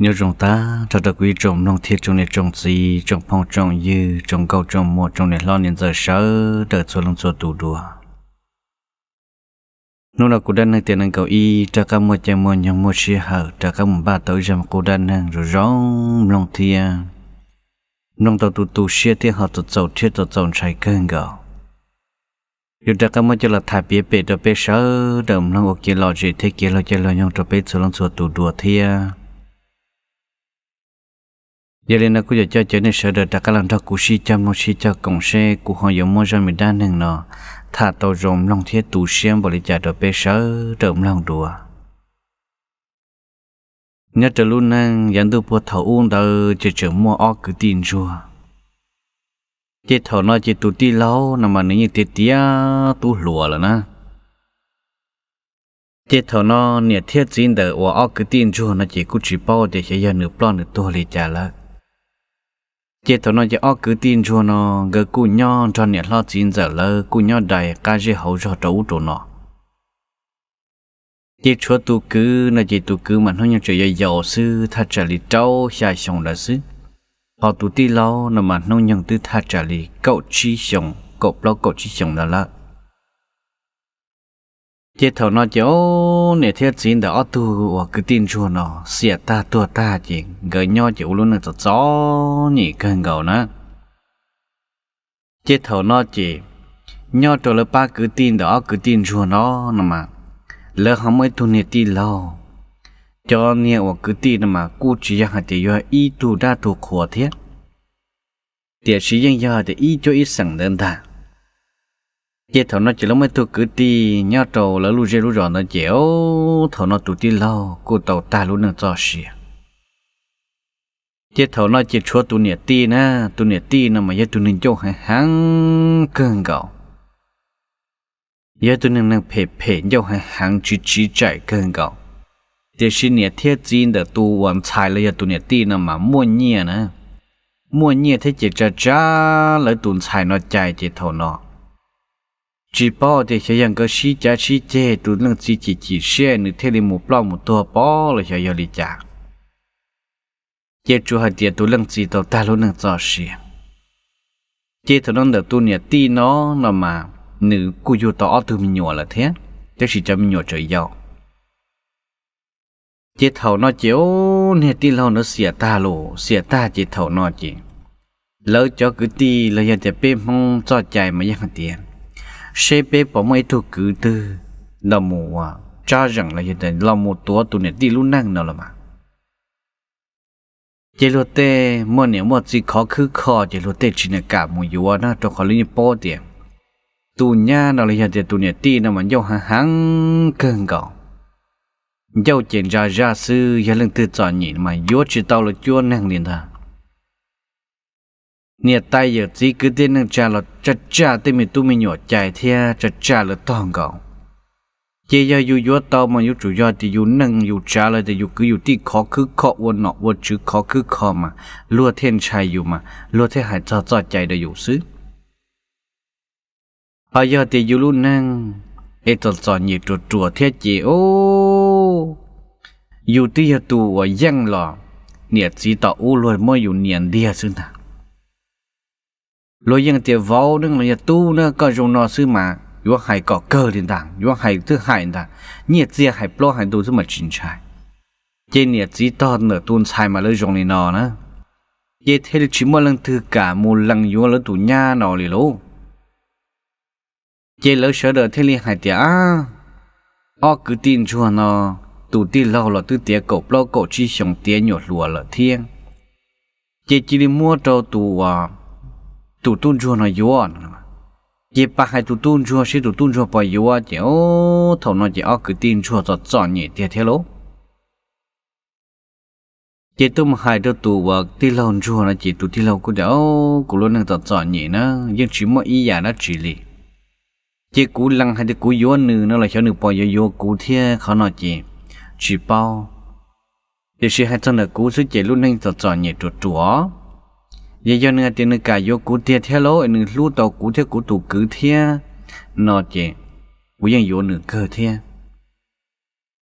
Nyob zoo tag nrho rau kuv ib tsoom mloog thiab tsoom niam tsoom txiv, tsoom phooj tsoom ywg, tsoom nkauj tsoom muam, tsoom niam hlob niam ntxawm sawv daws txhua leej txhua tus dua. Hnub no kuv dab neeg tiam nees nkaum ib rov qab muaj caij muaj nyoog muaj sij hawm rov qab mus npaj tau ib zaj qub dab neeg zoo zoo mloog thiab mloog tau tu tu siab thiab ho txaus txaus siab txaus txaus ntshai kawg nkaus. Yuav rov qab muab coj los tham piav pem rau peb sawv daws mloog ua kev lom zem thiab kev luag caij luag nyoog rau peb txhua leej txhua tus dua thiab. Yog li no kuj yuav coj caw nej sawv daws rov qab los nrog kuv sib cog mloog sib cog koom seb kuv ho yuav muab zaj me dab neeg no tham tau zoo mloog thiab tu siab npaum li cas rau peb sawv daws mloog dua. Nyob rau lub neej yav ntuj puag thaum ub ntawd ces tseem muaj ob kwv tij ntsuag. Ces thaum no ces tus tij laug no mas nws yeej tiav tiav tub hluas lawm na. Ces thaum no niam thiab txiv ntawm uas ob kwv tij ntsuag no ces kuj tsis paub tias xyov yog nws ploj nws tuag li cas lawm. Ces thaum no ces ob kwv tij ntsuag no nkawd kuj nyob nrog niam hlob txiv ntxawm lawv kuj nyob dai qab zej hauv zog rau ub rau no. Ces tshuav tus kwv no ces tus kwv mas hnub nyoog tseem yau yau xwb, thaj tsam li rau xya xyoo lawm xwb. Ho tus tij laug no mas hnub nyoog twb thaj tsam li kaum tsib xyoo, kaum plaub kaum tsib xyoo ntawd lawm. Ces thaum no ces niam thiab txiv ntawm ob tug uas kwv tij ntsuag no xiam tag tuag tag ces nkawd nyob ces ua lub neej txom txom nyem kawg nkaus na. Ces thaum no ces nyob rau lawv pab kwv tij ntawm ob kwv tij ntsuag no no mas, lawv ho muaj ib tug niag tij laug. Cov niag uas kwv tij no mas kuj tsis yog hais tias yog ib tug dab tug qhuas thiab, tiam sis yeej yog hais tias ib cuab ib xeem ntawd ntag. Ces thaum no ces lawv muaj ib tug kwv tij nyob rau lawv lub zej lub zos ntawd ces thaum no tus tij laug kuj tau tag lub neej txoj sia. Ces thaum no ces tshuav tus niam tij na, tus niam tij no mas yog tus neeg ncauj heev heev kawg nkaus. Yog tus neeg neeg phem phem ncauj heev heev tsiv tsiv tsaim kawg nkaus. Tiam sis niam thiab txiv ntawm tus uas ntxhais los yog tus niam tij no mas muaj nyiaj na, muaj nyiaj thiab ces tsa tsa lawv tus ntxhais no cai ces thaum no tsis paub tias xyov yog nkawd sib cav sib ceg tus leej txiv chim chim siab nws thiaj li mus ploj mus tuag pob los xyov yog li cas. Ces tsuas hais tias tus leej txiv tau tag lub neej txoj sia. Ces thaum no ntawm tus niam tij no, no mas nws kuj yug tau ob tug me nyuam lawm thiab, tab sis cov me nyuam tseem yau. Ces thaum no ces niag tij laug ntawd xiam tag los xiam tag ces thaum no ces lawv cov kwv tij los yog tias peb Hmoob txoj cai mas yeej hais tias seb peb puas muaj ib tug kwv twg los mus ua tsab zeem los yog tias los mus tuav tus niam tij lub neej no los mas. Ces luag tej muaj niam muaj txiv khov khwb kho ces luag tej tsis kam mus yuav na, rau qhov lawv yeej paub tias tus nyab no los yog tias tus niam tij no mas ncauj heev heev kawg nkaus. Ncauj ces ntsa zaj xwb, yog leej twg txom nyem mas yuav tsis tau los cuab neeg li ntag. Niam tais yawm txiv kwv tij neej tsa los tsa tsa tej me tub me nyuam cai thiab tsa tsa lawv tog nkaus. Ces yog yus yuav tau mas yuav tsum yog tias yus neej yus tsav los tias yus kwv yus tij khov khwb kho ua nom ua tswv khov khwb kho mas luag thiaj ntshai yus mas luag thiaj hais txog txoj cai rau yus xwb. Ho yog tias yus lub neej es txom txom nyem ruam ruam thiab ces yus twb yog tus uas yeej los niam txiv tom ub luag muab yus nias ntiag xwb ntag. Luag yeej tias vauv ne los yog tub ne koj zoo no xwb mas yuav hais kom kawg li ntag, yuav hais twb hais ntag, nyiaj txiag hais plaub hais ntug xwb mas tsis ntshai. Ces niam txiv tog ntawm tus ntxhais mas lawv zoo li no na, ces thiaj li tsis muaj leej twg kam mus lees yuav lawv tus nyab no li lauj. Ces lawv sawv daws thiaj li hais tias, ob kwv tij ntsuag no, tus tij laug los twb tiav kaum plaub kaum tsib xyoos tiav nyuam hluas lawm thiab, ces cia li muab rau tus, tus tub ntsuag no yuav. Ces pab hais tus tub ntsuag seb tus tub ntsuag puas yuav ces thaum no ces ob kwv tij ntsuag txom txom nyem tiag thiab lauj. Ces tuaj mus hais rau tus uas tij laug ntsuag no ces tus tij laug kuj tias, kuv lub neej txom txom nyem na, yeej tsis muaj ib yam dab tsi li. Ces kuv lees hais tias kuv yuav nws no los xyov nws puas yuav yuav kuv thiab qhov no ces tsis paub. Tiam sis hais txog ntawm kuv xwb ces lub neej txom txom nyem ruam ruam. Yog yog nws hais tias nws kam yuav kuv tiag thiab lauj, nws hlub tau kuv thiab kuv tus kwv thiab no ces kuv yeej yuav nws kawg thiab.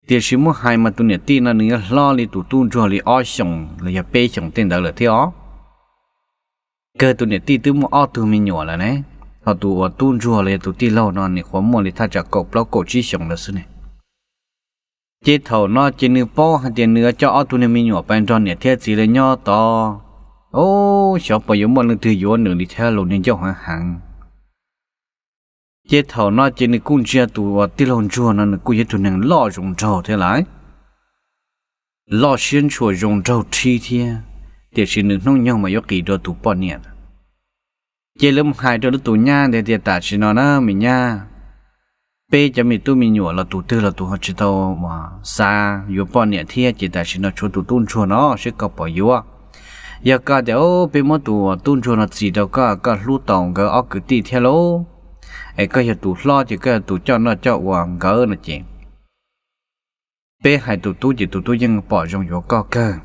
Tiam sis muab hais mas tus niam tij no nws yuav hlob li tus tub ntsuag li ob xyoos los yog peb xyoos tej ntawd lawm thiab os. Kawg tus niam tij twb muaj ob tug me nyuam lawm ne, ho tus uas tub ntsuag los yog tus tij laug no nws nyuam qhuav muaj li thaj tsam kaum plaub kaum tsib xyoos lawm xwb ne. Ces thaum no ces nws paub hais tias nws coj ob tug niag me nyuam pais nrog niam thiab txiv lawv nyob tod, o, xyov puas yuav muaj leej twg yuav nws li thiab los nws ncauj heev heev. Ces thaum no ces nws kuj ntsia tus uas tij laug ntsuag no nws kuj yog ib tug neeg loj zoo nraug thiab lawm, loj siab ntshua zoo nraug rhib thiab, tiam sis nws hnub nyoog mas yuav qis dua tus poj niam. Ces lawv mus hais rau lub tus nyab ntawd tias tam sim no na me nyab, peb cov me tub me nyuam los tus twg los tus ho tsis tau xav yuav poj niam thiab, ces tam sim no tshuav tus tub ntsuag no seb koj puas yuav. Yog koj tias peb muab tus tub ntsuag no txis rau koj, koj hlub tau nkawd ob kwv tij thiab lauj, es koj yog tus hlob ces koj yog tus coj noj coj ua nkawd no ces peb hais tus tub ces tus tub yeej pom zoo yuav koj kawg.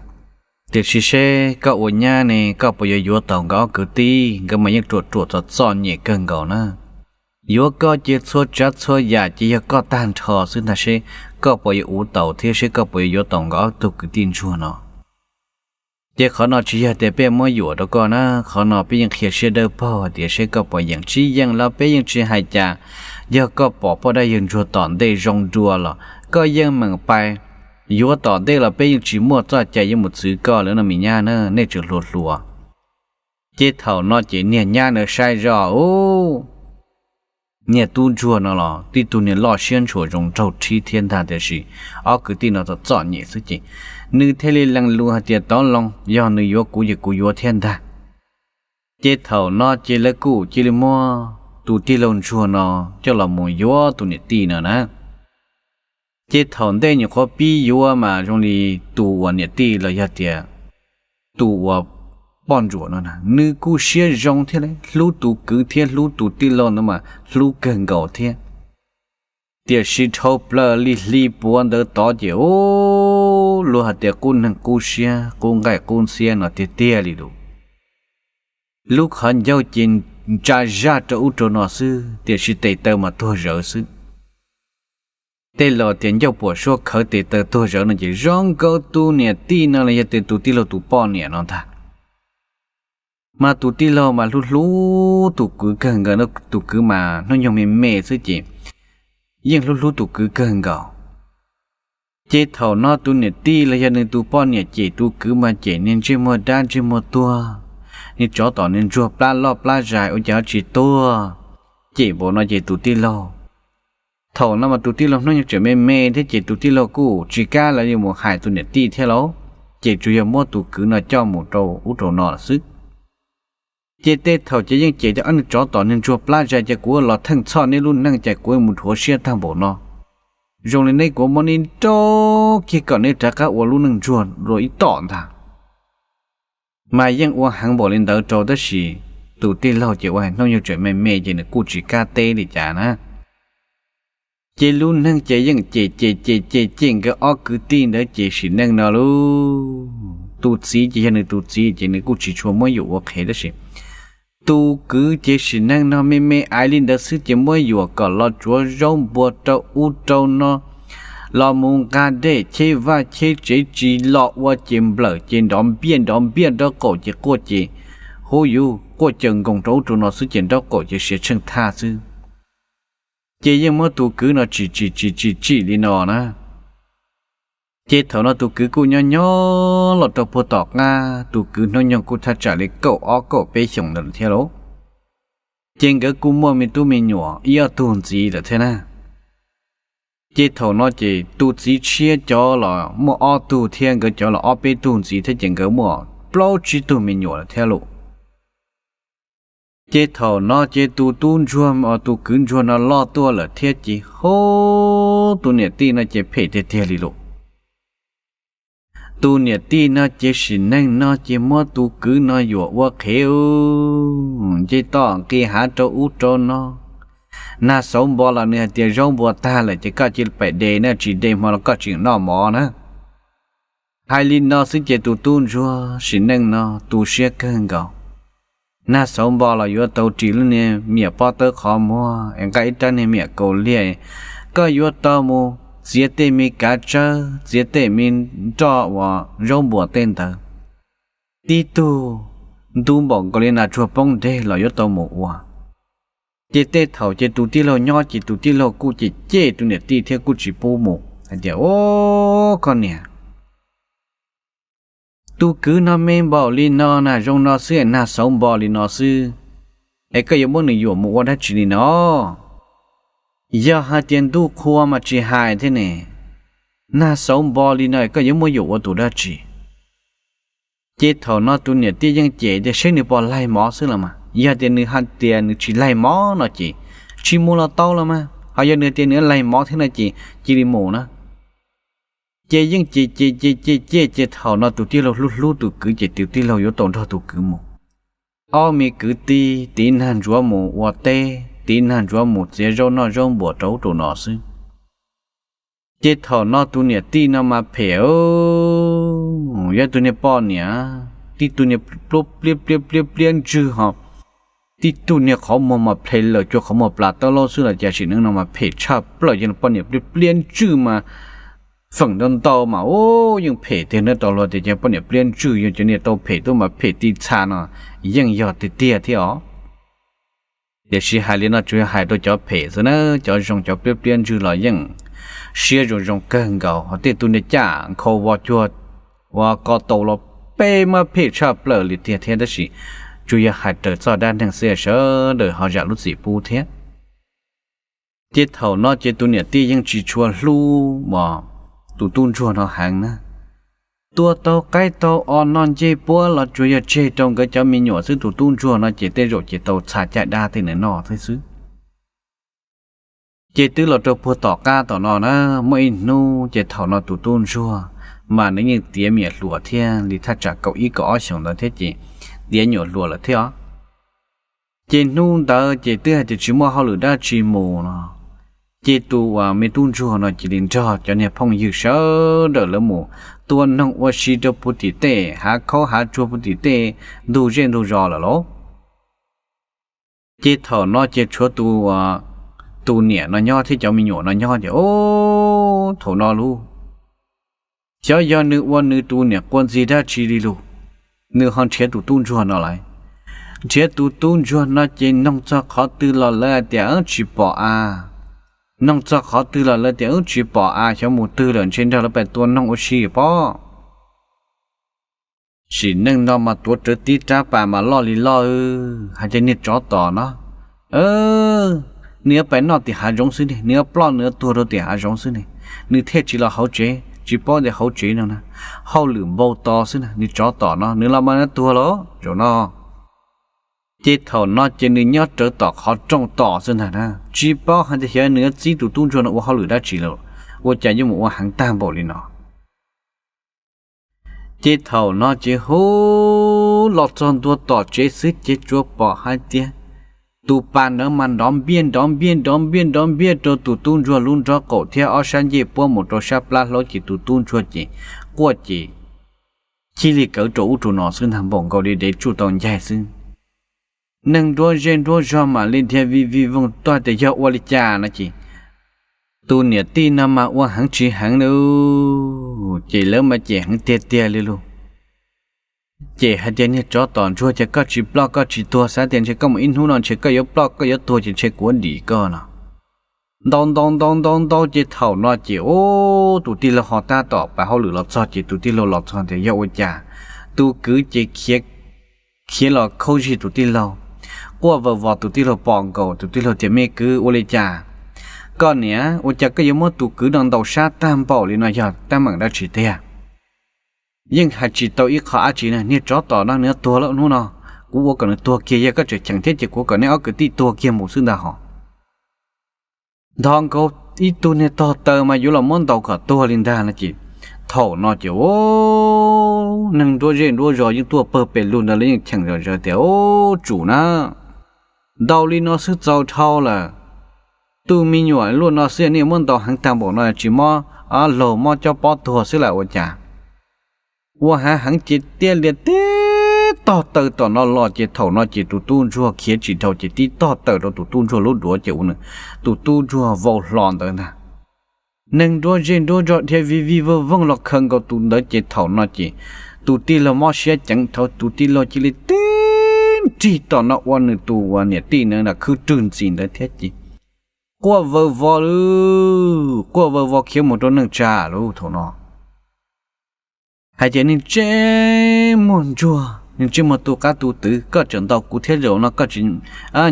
Tiam sis seb koj ua nyab ne koj puas yuav yuav tau nkawd ob kwv tij, nkawd mas yeej ruam ruam txom txom nyem kawg nkaus na. Yuav koj ces txhua tsav txhua yam ces yog koj tag nrho xwb ntag, seb koj puas yuav ua tau thiab seb koj puas yuav yuav tau nkawd ob tug kwv tij ntsuag no. Ces qhov no tsis yog tias peb muab yuam rau koj na, qhov no peb yeej qhia siab dawb paug hais tias seb koj puas yeem. Tsis yeem los peb yeej tsis hais cas, yog koj pom poj dab yawg ntsuag tom ntej zoo dua los koj yeej meem pais yuav tom ntej los peb yeej tsis muaj txoj cai yuav mus txwv koj lawm no me nyab na, nej tseem hluas hluas. Ces thaum no ces niag nyab ntawd saib zoj u, niag tub ntsuag no los tib tug niag loj siab ntshua zoo nraug rhib thiab ntag, tiam sis ob kwv tij no txom txom nyem xwb ces nws thiaj li lees lus hais tias tov loo, yog nws yuav kuv ces kuv yuav thiab ntag. Ces thaum no ces lawv kuj cia li muab tus tij laug ntsuag no coj los mus yuav tus niam tij no na. Ces thaum ntej nyuam qhuav pib yuav mas zoo li tus uas niam tij los yog tias tus uas poj ntsuam no na nws kuj siab zoo thiab hlub tus kwv thiab hlub tus tij laug ntawd mas hlub kawg nkaus thiab. Tiam sis dhau plaws li hli puav ntawd tod ces u, luag hais tias qub neeg qub siab qub nqaij qub ntxhiab no tiag tiag li lus. Lub qhov ncauj ces ntsa zaj rau ub rau no xwb, tiam sis tes taw mas tuag zawv xwb. Tej laus tias ncauj puam suab khawv tes taw tuag zawv no ces zoo nkaus tus niam tij no los yog tias tus tij laug tus poj niam no ntag. Mas tus tij laug mas hlub hlub tus kwv kawg nkaus, tus kwv mas hnub nyoog me me xwb ces yeej hlub hlub tus kwv kawg nkaus. Ces thaum no tus niam tij los yog nws tus poj niam cem tus kwv mas cem niag ntsej muag dab ntsej muag tuag, niag tsov tom niag ntsuag plab loj plab zais ua cas ho tsis tuag, cem npaum no ces tus tij laug, thaum no mas tus tij laug hnub nyoog tseem me me thiab ces tus tij laug kuj tsis kam los yuav mus hais tus niam tij thiab lauj, ces tsuas yog muab tus kwv no coj mus rau ub rau no lawm xwb. Ces tej thaum ces yeej cem tias, Ob, niag tsov tom niag ntsuag plab zais, ces kuv los theej txhoj neb lub neej ces kuv mus dhuav siab tag npaum no. Zoo li neb kuv muab neb nrauj kiag kom neb rov qab ua lub neej ntsuag dua ib tom ntag. Mas yeej ua heev npaum li ntawd rau tab sis tus tij laug ces ua hnub nyoog tseem me me ces nws kuj tsis kam teb li cas na. Ces lub neej ces yeej cem cem cem cem cem nkawd ob kwv tij ntawd ces sim neej no lauj, tus txiv ces yog nws tus txiv ces nws kuj tsis tshua muab yuam ua qhev tab sis tus kwv ces sim neej no me me aiv li ntawd xwb ces muab yuam kom los tsuav zaub npua rau ub rau no, los mus nqa dej cheb vaj cheb tsev tsis los ua ces nplawm ces nrov npiaj nrov npiaj nraub qaum ces quaj ces hu yuv quaj caws nkoos rau ub rau no xwb ces nraub qaum ces siav tsheej thaj xwb. Ces yeej muab tus kwv no tsim tsim tsim tsim tsim li no na. Ces thaum no tus kwv kuj nyob nyob los rau puag tom qab, tus kwv hnub nyoog kuj thaj tsam li kaum ob kaum peb xyoos ntawd thiab lauj. Ces nkawd kuj muaj me tub me nyuam ib ob tug ntxiv lawm thiab na. Ces thaum no ces tus txiv tshiab cov los muaj ob tug thiab, nkawd cov los ob peb tug ntxiv thiab ces nkawd muaj plaub tsib tug me nyuam lawm thiab lauj. Ces thaum no ces tus tub ntsuag, tus kwv ntsuag no loj tuaj lawm thiab ces hu, tus niam tij no ces phem tiag tiag li lauj. Tus niam tij no ces sim neej no ces muab tus kwv no yuam ua qhev, nce toj nqis hav rau ub rau no. Nag xauv npo los nws hais tias zaub npua tag lawm ces koj cia li pais de na, tsis de hmo los koj tseem noj mov na. Hais li no xwb ces tus tub ntsuag sim neej no tu siab kawg nkaus. Nag xauv npo los yuav tau ris lub niag miam pob tawb qhov muag es nqa ib rab niag miam kaus liag, koj yuav tau mus txiav tej me kav tsawb, txiav tej me nroj uas zaub npuas tej ntawd. Tib tug ntu npaum nkaus li nas tsuag poob deg los yuav tau mus ua. Ces tej thaum ces tus tij laug nyob ces tus tij laug kuj cem cem tus niam tij thiab kuj tsis pub mus hais tias, Ub, koj niam, tus kwv no me npaum li no na, zoo no xwb, nag xauv npo li no xwb, es koj yuav muab nws yuam mus ua dab tsi li no? Yog hais tias ntuj qhua mas tsis hais thiab ne, nag xauv npo li no koj yuav muab yuam ua tus dab tsi? Ces thaum no tus niam tij yeej cem tias, Seb nws puas laig mov xwb los mas. Yog tias nws hais tias nws tsis laig mov no ces tsis mus los tau los mas, ho yog nws tias nws laig mov thiab no ces cia li mus na. Ces yeej cem cem cem cem cem ces thaum no tus tij laug hlub hlub tus kwv ces tus tij laug yuav tau nrog tus kwv mus. Ob me kwv tij tiv nag ntsuav mus ua teb, tiv nag ntsuav mus txiav zaub noj zaub npuas rau ub rau no xwb. Ces thaum no tus niam tij no mas phem, yog tus niag poj niam, tib tug niag pliab pliab pliab pliab ntswg ho, tib tug niag qhov muag mas ple lawm cuag qhov muag plas tawb laub xwb los cas sim neej no mas phem tshaj plaws, yog poj niam pliab pliab ntswg mas feem ntau ntau mas ub yeej phem tiag na. Tau luag tias ces poj niam pliab ntswg yog cov niag tau phem tuaj mas phem ti txha no yeej yog tiag tiag thiab os. Tiam sis hais li no tsuas yog hais rau cov phem xwb na, cov zoo cov pliab pliab ntswg los yeej siab zoo zoo kawg nkaus, ho tej tug niag caj nkhaus vos cuag ua ko taus los peb mas phem tshaj plaws li tiag thiab, tab sis tsuas yog hais raws txoj dab neeg xwb sawv daws ho zam lub txim pub thiab. Ces thaum no ces tus niam tij yeej tsis tshua hlub tus tub ntsuag no heev na. Tua tau qaib tau os, noj ncej puab los tsuas yog tseg rau nkawd cov me nyuam xwb, tus tub ntsuag no ces tej zaum ces tau txha caj dab tej nws noj thiab xwb. Ces twb los rau puag tom qab tom no na, muaj ib hnub ces thaum no tus tub ntsuag mas nws yeej tiav me nyuam hluas thiab li thaj tsam kaum ib kaum ob xyoos ntawd thiab ces tiav nyuam hluas lawm thiab os. Ces hnub ntawd ces twb hais tias tsis muaj hauj lwm dab tsi mus no, ces tus uas me tub ntsuag no cia li nrog cov niag phooj ywg sawv daws lawv mus tua noog ua si rau puag tim tej hav khaub hav tsuag puag tim tej ntug zej ntug zos lawm lauj. Ces thaum no ces tshuav tus, tus niam no nyob thiab cov me nyuam no nyob ces, Ub, thaum no lauj, xyov yog nws ua nws tus niam quav ntxig dab tsi li lus, nws ho nrhiav tus tub ntsuag no lawm. Nrhiav tus tub ntsuag no ces noog txog qhov twg los lawv tias wb tsis pom a, noog txog qhov twg los lawv tias wb tsis pom a, xyov mus twg lawm, ntshe nrog lawv pais tua noog ua si pob. Sim neej no mas tuav rawv tib rab pas mas loj li loj, hais tias niag tsov tom no, nws yuav pais noj tim hav zoov xwb ne, nws yuav ploj nws yuav tuag rau tim hav zoov xwb ne, nws thiaj tsis los hauv tsev, tsis paub tias hauv tsev no na, hauj lwm npau taws xwb na, nws tsov tom no nws los mas nws tuag lawm zaum no. Ces thaum no ces nws nyob rawv tom qhov rooj tom xwb ntag na, tsis paub hais tias xyov nws yuav txib tus tub ntsuag no ua hauj lwm dab tsi lawm, ua cas yuav mus ua heev tag npaum li no. Ces thaum no ces hu los txog ntua tom tsev xwb ces tsuas pom hais tias tus pas ntawd mas nrov npiaj nrov npiaj nrov npiaj nrov npiaj rau tus tub ntsuag lub nrob qaum thiab ob sab ncej puab mus rau sab plab hlaub ces tus tub ntsuag ces quaj ces cia li kawv rau ub rau no xwb ntag, npaum nkaus li dev tsuj tau ncaig xwb. Neeg nruab zej nruab zog mam li dhia vij vij voog tuaj tias yog ua li cas no ces tus niam tij no mas ua heev tsis heev li, ces lawv mas cem heev tiag tiag li lus. Cem hais tias niag tsov tom ntsuag, ces koj tsis ploj koj tsis tuag, xav tias ntshe koj mus ib hnub no ntshe koj yuav ploj koj yuav tuag ces ntshe kuv dim koj no. Ntaus ntaus ntaus ntaus ntaus ces thaum no ces ub tus tij laug ho tab tom pais hauj lwm los txog ces tus tij laug los txog tias yog ua cas tus kwv ces khiav los khaub zig tus tij laug, quaj vawv vos tus tij laug pom nkaus, tus tij laug tias me kwv ua li cas, koj niam ua cas koj yuav muab tus kwv no ntaus sab tag npaum li no yog teeb meem dab tsi tiag? Yeej hais tsis tau ib qho dab tsi na, niag tsov tom no nws tuag lawm hnub no, kuv ua kom nws tuag kiag, yog koj tseem cheem thiab ces kuv kom neb ob kwv tij tuag kiag mus xwb ntag hos. Nthos nkaus ib tug niag tog taw mas yuav los muab ntaus kom tuag li ntag no ces thaum no ces neeg nruab zej nruab zos yeej tuaj pawg pes lug ntawd los yeej cheem zom zaws tias ub tsum na, ntaus li no xwb txaus dhau lawm. Tus me nyuam luaj no xwb nej muab ntaus heev tag npaum no tsis mob laug mob cob pob tuag xwb lawm ua cas? Ua hav heev ces tiaj lias tib tog taw tom no los ces thaum no ces tus tub ntsuag khiav tsis dhau ces tib tog taw rau tus tub ntsuag lub duav ces ua tus tub ntsuag vau hlo ntawd ntag. Neeg nruab zej nruab zog dhia vij vij voog voog los khaws nkaus tus ntawd ces thaum no ces tus tij laug mob siab ceev, thaum tus tij laug cia li tib nrig tom no ua nws tus uas niam tij na khwb rwg ntxiv ntawd thiab ces quaj vawv vos lawm, quaj vawv vos khiav mus rau neej tsa lawm thaum no. Hais tias, Neeg ntsej muag ntsuag, neeg ntsej muag tu qab tu twv, koj tseem ntaus kuv thiab zaum no koj tsis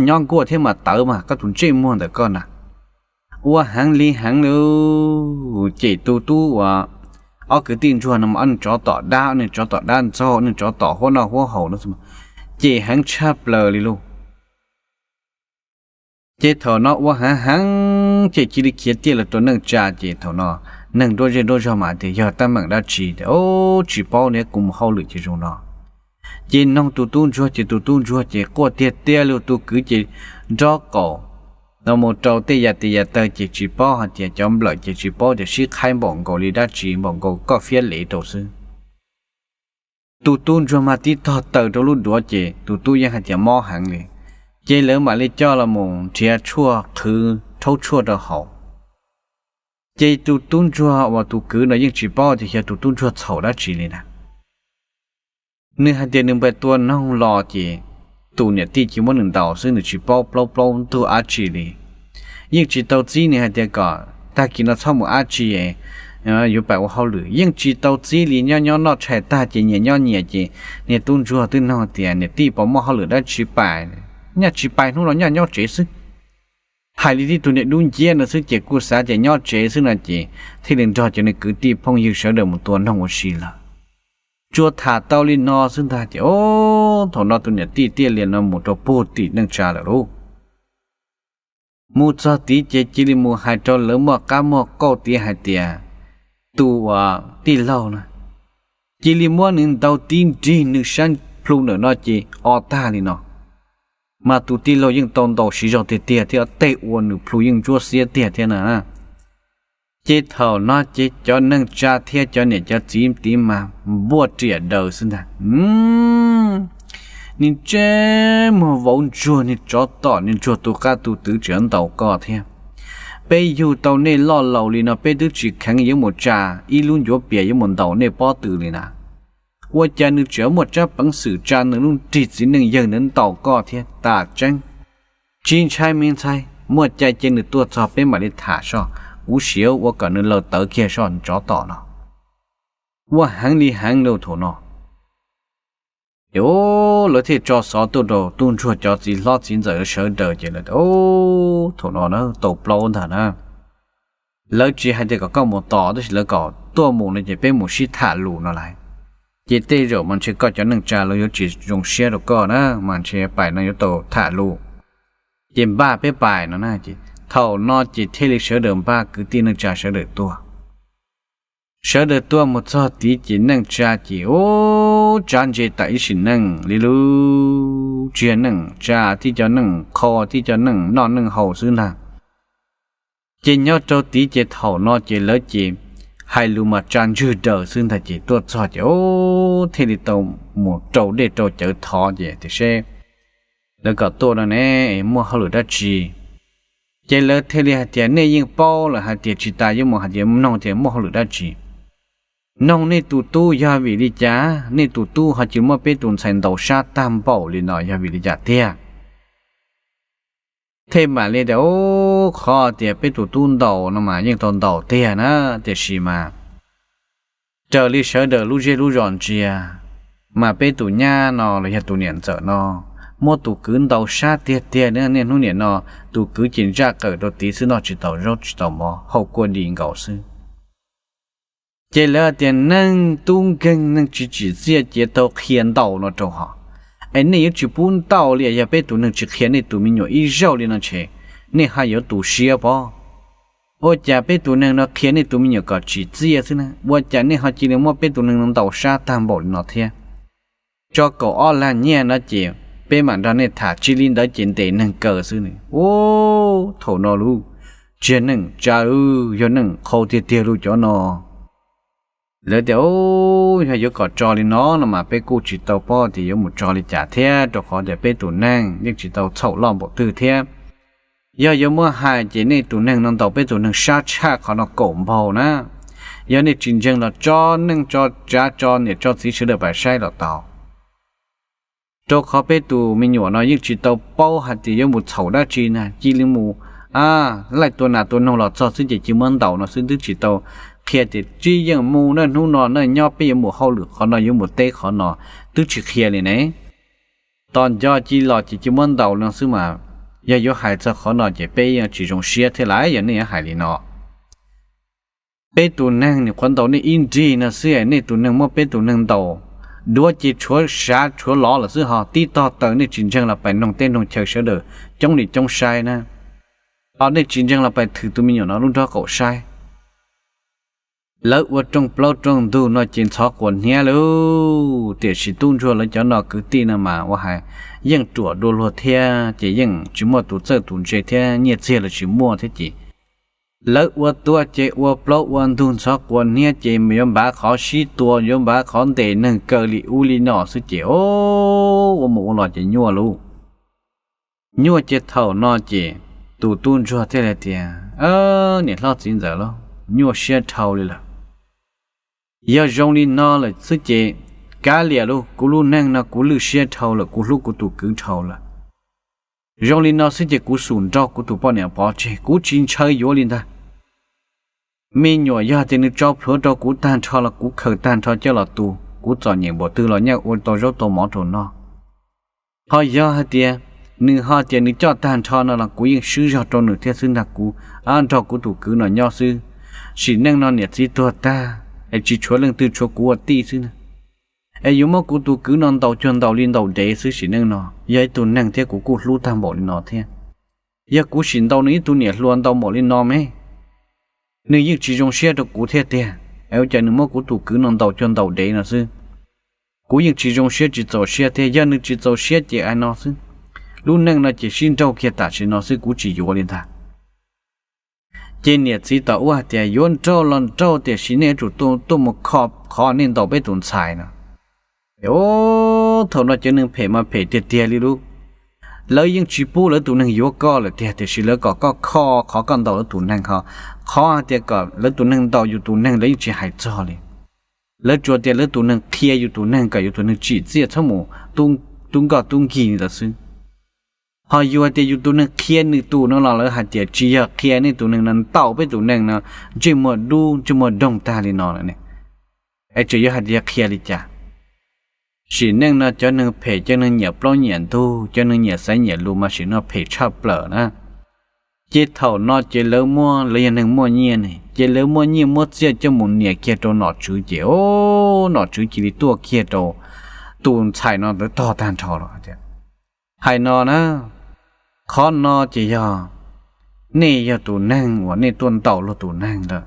nyob nkuaj thiab mas tawv mas koj tus ntsej muag ntawm koj na. Ua heev li heev lawm. Ces tus tub uas ob kwv tij ntsuag no mas ob neeg tsov tom dab, ob neeg tsov tom dab ntxaug, ob neeg tsov tom huab noj huab haus no ces heev tshaj plaws li lauj. Ces thaum no ua heev heev ces cia li khiav tiaj los rau neej tsa ces thaum no neeg nruab zej nruab zog mas tias yog teeb meem dab tsi tias, Au, tsis paub ne, kuv mus hauj lwm ces zoo no. Ces noog tus tub ntsuag ces tus tub ntsuag ces quaj tiag tiag li, tus kwv ces nrob qaum no mus rau tej yam tes yam taw ces tsis paub hais tias cov nplawm ces tsis paub tias sib qhaib npaum nkaus li dab tsi, npaum nkaus koj fiab lev rau xwb. Tus tub ntsuag mas tib tog taws rau lub duav ces tus tub yeej hais tias mob heev li. Ces lawv mam li coj los mus nrhiav tshuaj qhwv rhaub tshuaj rau haus. Ces tus tub ntsuag uas tus kwv no yeej tsis paub tias yog tus tub ntsuag txhaum dab tsi li na. Nws hais tias nws npaj tua noog los ces tus niam tij cia muab nws ntaus xwb, nws tsis paub plaub plaub ntug dab tsi li. Yeej tsis tau txib nws hais tias kom tag kis no txhob mus dab tsi, yuav pais ua hauj lwm. Yeej tsis tau txib li, nyob nyob noj tshais tag ces nyias nyob nyias ces niag tub ntsuag twb noog tias niam tij puas muaj hauj lwm dab tsi pais, nyaj tsis pais hnub no nyaj nyob tsev xwb. Hais li tib tug niag dub nciab no xwb ces kuj xav tias nyob tsev xwb no ces thiaj li nrog cov niag kwv tij phooj ywg sawv daws mus tua noog ua si lawm. Tsuas tham tau li no xwb ntag ces o, thaum no tus niam tij thiaj li no mus rau puag tim neej tsa lawm lauj. Mus txog tid ces cia li mus hais rau lawv muaj qab muaj qauj tid hais tias tus uas tij laug na cia li muab nws ntaus tib nrig nws sab plhu ntawm no ces o tag li no. Mas tus tij laug yeej tau ntaus siv zog tiag tiag thiab tej ua nws plhu yeej ntsuab xiab tiag thiab na. Ces thaum no ces cov neej tsa thiab cov niam cov txiv tid mas npuaj riam daws xwb ntag. Niag ntsej muag vauv ntsuag, niag tsov tom, niag ntsuag tu qab tu twv tseem ntaus koj thiab. Peb yug tau nej loj laus li no peb twb tsis kheev yuav mus tsa ib lub ncuav pias yuav mus ntaus nej pob tw li na. Ua cas nws tseem muaj tsab peev xwm tsa nws lub nrig txiv neej yawg ntawd ntaus koj thiab? Tam tseeb, tsis ntshai me ntxhais, muaj cai ces nws tuaj txog peb mam li tham soj, kuv siav ua kom nws laws tawv kiag soj tsov tom no. Ua heev li heev lauj thaum no. Ces lawv thiaj tso xov tuaj rau tub ntsuag cov txiv hlob txiv ntxawm sawv daws ces lawv, thaum no na tau plaub ntag na. Lawv tsis hais tias kom koj mus tos tab sis lawv kom tuaj mus no ces peb mus sib tham lus no lauj. Ces tej zaum mas ntshe koj cov neej tsa lawv yuav tsis zoo siab rau koj na, mas ntshe pais no yuav tau tham lus. Ces npaj peb pais no na ces thaum no ces thiaj li sawv daws npaj kwv tij neej tsa sawv daws tuaj. Sawv daws tuaj mus txog tid ces neej tsa ces ub, tsa ntse tas ib sim neej li lub tsis yog neej tsa, tib cov neej qho, tib cov neej noj neej haus xwb ntag. Ces nyob rau tid ces thaum no ces lawv ces hais lus mas tsa ntswg daws xwb ntag ces tuaj txog ces ub, thiaj li tau mus rau dej rau cawv thov ces tias seb lawv kom tuaj no ne, muaj hauj lwm dab tsi? Ces lawv thiaj li hais tias nej yeej paub lawm hais tias tsis tas yuav mus hais tias noog tias muaj hauj lwm dab tsi. Noog nej tus tub yog vim li cas nej tus tub ho cia muab peb tus ntxhais ntaus sab tag npaum li no yog vim li cas tiag? Thiaj mam li tias ub, qhov tias peb tus tub ntaus no mas yeej tau ntaus tiag na, tiam sis mas raws li sawv daws lub zej lub zos ntsia mas peb tus nyab no los yog tus niam ntxawm no muab tus kwv ntaus sab tiag tiag, niaj hnub niam no tus kwv ces ntsaj qawm rau tid xwb, noj tsis tau zaub tsis tau mov, haus kua dis nkaus xwb. Ces lawv tias neeg tub nkeeg neeg tsis tsim txiaj cia tau qhia ntaus no rau hos. Es nej yuav tsis pub ntaus li, yog peb tus neeg tsis qhia nej tus me nyuam ib zaug li no ntshe nej haj yuav tu siab pob. Ua cas peb tus neeg no qhia nej tus me nyuam kom tsim txiaj xwb na, ua cas nej ho cia li muab peb tus neeg no ntaus sab tag npaum li no thiab? Tso kaum ob lag nyiaj no ces peb mam nrog nej tham, tsis li ntawd ces ntes neeg kaw xwb. Ub, thaum no lauj, tsis yog neej tsa, yog neej qhau tiag tiag lauj cov no. Lawv tias, Yog yuav kom tso li no no mas peb kuj tsis tau paub tias yuav mus tso li cas thiab, rau qhov tias peb tus neeg yeej tsis tau txhaum loj npaum twg thiab. Yog yuav muab hais ces nej tus neeg no ntaus peb tus neeg sab tshaj qhov no kaum npaug na. Yog nej tsis ntseeg los tso neej tso tsav tso niam tso txiv sawv daws pab saib los tau. Rau qhov peb tus me nyuam no yeej tsis tau paub hais tias yuav mus txhaum dab tsi na, cia li mus, a, laij tua nas tua noog los txog xwb ces cia muab ntaus no xwb, twb tsis tau qhia tias tsis yeej mus na, hnub no na nyob peb yuav mus hauj lwm qhov no, yuav mus teb qhov no, twb tsis qhia li ne. Tos nco cia los ces cia muab ntaus no xwb mas. Yog yuav hais txog qhov no ces peb yeej tsis zoo siab thiab lawm yog nej yuav hais li no. Peb tus neeg nim qhuav ntaus nej ib nrig no xwb, nej tus neeg muab peb tus neeg ntaus, duav ces tshuav sav tshuav lov lawm xwb ho tib tog taws nej tsis ntseeg los pais noog teb noog chaw sawv daws coob li coob saib na. Ho nej tsis ntseeg los pais thwm tus me nyuam no lub nrob qaum saib. Lawv ua rooj plaub rooj ntug no ces ntxhov quas hniab lauj, tiam sis tub ntsuag lawv cov no kwv tij no mas ua hais yeej ruam dua luag thiab ces yeej tsis muaj tus txawj tus ntse thiab nyiaj txiag los tsis muaj thiab ces lawv ua tuaj ces ua plaub ua ntug ntxhov quas hniab ces yuav npav qhov sib tua, yuav npav qhov ntes neeg kaw li ub li no xwb ces, o, ua mus ua los ces nyuaj lauj. Nyuaj ces thaum no ces tus tub ntsuag thiaj li tias, niam hlob txiv ntxawm lauj, nyuaj siab dhau li lawm. Yog zoo li no lawm xwb ces kav liam lauj, kuv lub neej no kuv lwj siab dhau lawm, kuv hlub kuv tus kwv dhau lawm. Zoo li no xwb ces kuv xum nrauj kuv tus poj niam pov tseg, kuv tsis ntshaw yuav li ntag. Me nyuam yog tias nws tso plhuav rau kuv tag nrho los kuv khaws tag nrho coj los tu, kuv txom nyem npaum twg los nyaj ua tau zaub tau mov rau noj. Ho yog hais tias nws ho tias nws coj tag nrho no los kuv yeej swb zog rau nws thiab xwb ntag, kuv nrog kuv tus kwv no nyob xwb. Sim neej no niam txiv tuag tag es tsis tshuav leej twg, tshuav kuv ua tij xwb na. Es yuav muab kuv tus kwv no ntaus cuag ntaus li ntaus dev xwb sim neej no. Yog ib tug neeg thiab kuv kuj hlub tag npaum li no thiab. Yog kuv sim ntaus nws ib tug niam hluas ntaus npaum li no me, nws yeej tsis zoo siab rau kuv thiab tiag. Es ua cas nws muab kuv tus kwv no ntaus cuag ntaus dev no xwb. Kuv yeej tsis zoo siab tsis txaus siab thiab, yog nws tsis txaus siab ces ai no xwb. Lub neej no ces sib nrauj kiag tam sim no xwb, kuv tsis yuav li ntag. Ces niam txiv tom ub hais tias yuav nrauj los nrauj tiam sis nej yuav tsum tuaj mus kho qhov nej ntaus peb tus ntxhais no. Thaum no cov neeg phem mas phem tiag tiag li lub. Lawv yeej tsis pub lawv tus neeg yuav koj lawm tiag, tiam sis lawv kom koj kho qhov koj ntaus lawv tus neeg ho. Qhov hais tias kom lawv tus neeg ntaus yus tus neeg lawv yeej tsis hais txog li. Lawv tsuas tias lawv tus neeg qhia yus tus neeg kom yus tus neeg tsim txiaj txhob mus tub nkoj tub nkig li ntawd xwb. Ho yus hais tias yus tus neeg qhia nws tus no los lawv hais tias tsis yog qhia, nej tus neeg no ntaus peb tus neeg no ntsej muag dub ntsej muag doog tag li no lawm ne. Es tseem yuav hais tias yog qhia li cas? Sim neej no cov neeg phem, cov neeg nyiam plaub nyiam ntug, cov neeg nyiam xaiv nyiam lus mas sim no phem tshaj plaws na. Ces thaum no ces lawv muab, lawv yog neeg muaj nyiaj ne, ces lawv muab nyiaj muab txiaj coj mus nias kiag rau nom tswv ces, o, nom tswv cia li tuaj kiag rau tus ntxhais no ntawd tog tag nrho lawm tias, hais no na, qhov no ces yog nej yog tus neeg uas nej tuaj ntaus luag tus neeg lawm.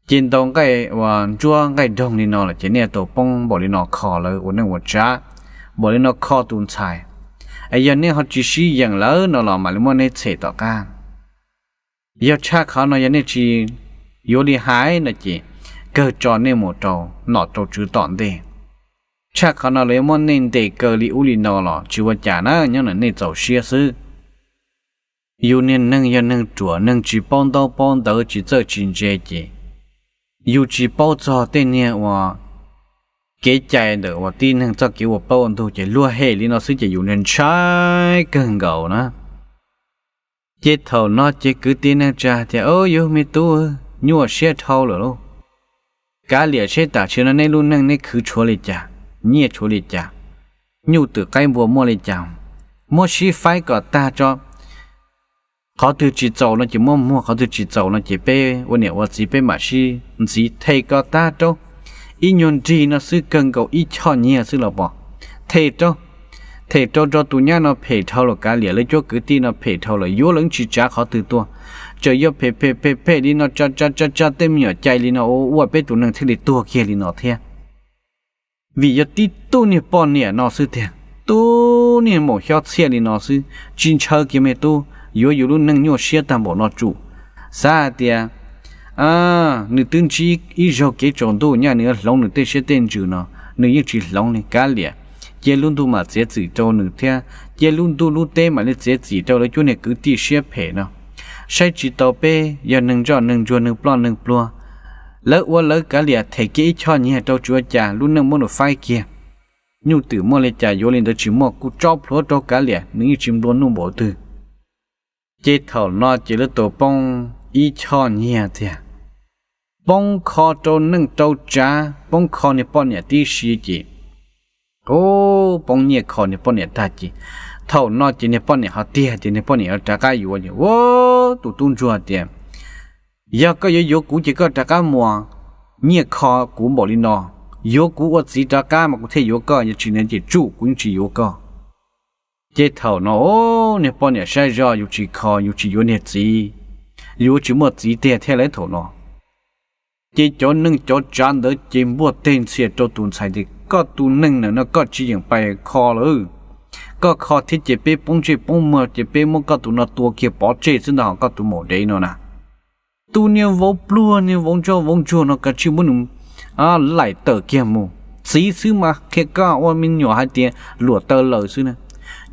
Ces ntaus nqaij uas ntsuab nqaij doog li no lawm ces nej tau poob npaum li no kho lawv ua neej ua tsav, npaum li no kho tus ntxhais. Es yog nej ho tsis sib yeem lawm no los mam li muab nej txhem tom qab. Yog tshaj qhov no yog nej tsis yuav li hais no ces kawg tso nej mus rau nom rau tswv tom ntej. Tshaj qhov no lawv yuav muab nej ntes kaw li ub li no los tsis ua cas na, nyob ntawm nej txaus siab xwb. Yus niag neeg yog neeg ruam, neeg tsis paub ntaub paub ntawv, tsis txawj tsis ntse ces yus tsis paub txog tej niag uas kev cai ntawm uas tib neeg txoj kev ua plaub ua ntug ces luag hem li no xwb ces yus ntshai kawg nkaus na. Ces thaum no ces kwv tij neej tsa tias, o, yus me tub, nyuaj siab dhau lawm lauj. Kav liam seb tam sim no neb lub neej neb khwv tshuav li cas, nyiaj tshuav li cas, nyuj twm qaib npua muaj li cas, muab sib faib kom tag tso. Qhov twg tsis txaus no ces muab muag, qhov twg tsis txaus no ces peb ua niam ua txiv peb mam sib ntxiv them kom tag rau. Ib nyuag nrig no xwb kawg nkaus ib choj nyiaj xwb los pom. Them rau, them rau rau tus nyab no phem dhau lawm, kav liam lawv cuab kwv tij no phem dhau lawm, yuav lawv tsis tsav qhov twg tuaj. Tseem yuav phem phem phem phem li no tsa tsa tsa tsa tej me nyuam cai li no ua peb tus neeg thiaj li tuag kiag li no thiab. Vim yog tib tug niag poj niam no xwb tiag, tub niag maum xyob txhiaj li no xwb, tsis ntshaw kiag me tub, yuav yus lub neej nyuaj siab tag npaum no tsum. Xav hais tias nws twb ntsib ib zaug kev tsaus ntuj nyaj nws yuav hloov nws tej siab tej ntsws no, nws yeej tsis hloov li, kav liam. cia lub ntuj mam txiav txim rau nws thiab cia lub ntuj lub teb mam li txiav txim rau lawv cuab niag kwv tij siab phem no. Saib tsis taus peb yog neeg ntsoj neeg ntsuag neeg ploj neeg pluag, lawv ua lawv kav liam them kiag ib choj nyiag rau tsis ua cas, lub neej muab nws faib kiag. Nyuj twm muaj li cas yuav li ntawd tsis muaj, kuj tso plhuav rau kav liam, nws yeej tsis nplua nuj npaum twg. Ces thaum no ces lawv tau poob ib choj nyiag tiag, poob kho rau neej rau tsav, poob kho niag poj niam tib si ces, u, poob nyiaj kho niag poj niam tag ces, thaum no ces niag poj niam ho tiag tias niag poj niam yuav rov qab yuav ces, u, tus tub ntsuag tias, yog koj yuav yuav kuv ces koj rov qab muas nyiaj kho kuv npaum li no, yuav kuv ua txiv rov qab mas kuv thiaj yuav koj, yog tsis li ces tsum kuv yeej tsis yuav koj. Ces thaum no, u, niag poj niam saib zoj, yus tsis kho, yus tsis yuav niag txiv, yuav tsis muaj txiv tiag thiab lawm thaum no. Ces cov neej cov tsav ntawd ces npuaj teg ntxhias rau tus ntxhais tias, koj tus neeg na no koj tsis yeem pais kho lawm. Koj kho thiab ces peb poob ntsej poob muag ces peb muab koj tus no tua kiag pov tseg xwb ntag, ho koj tus maum dev no na. Tus niag vauv pluag niag vauv ntsoj vauv ntsuag no kav tsij muab nws laim tawm kiag mus. Txiv xwb mas qhia koj ua me nyuam hais tias luam taw laws xwb na.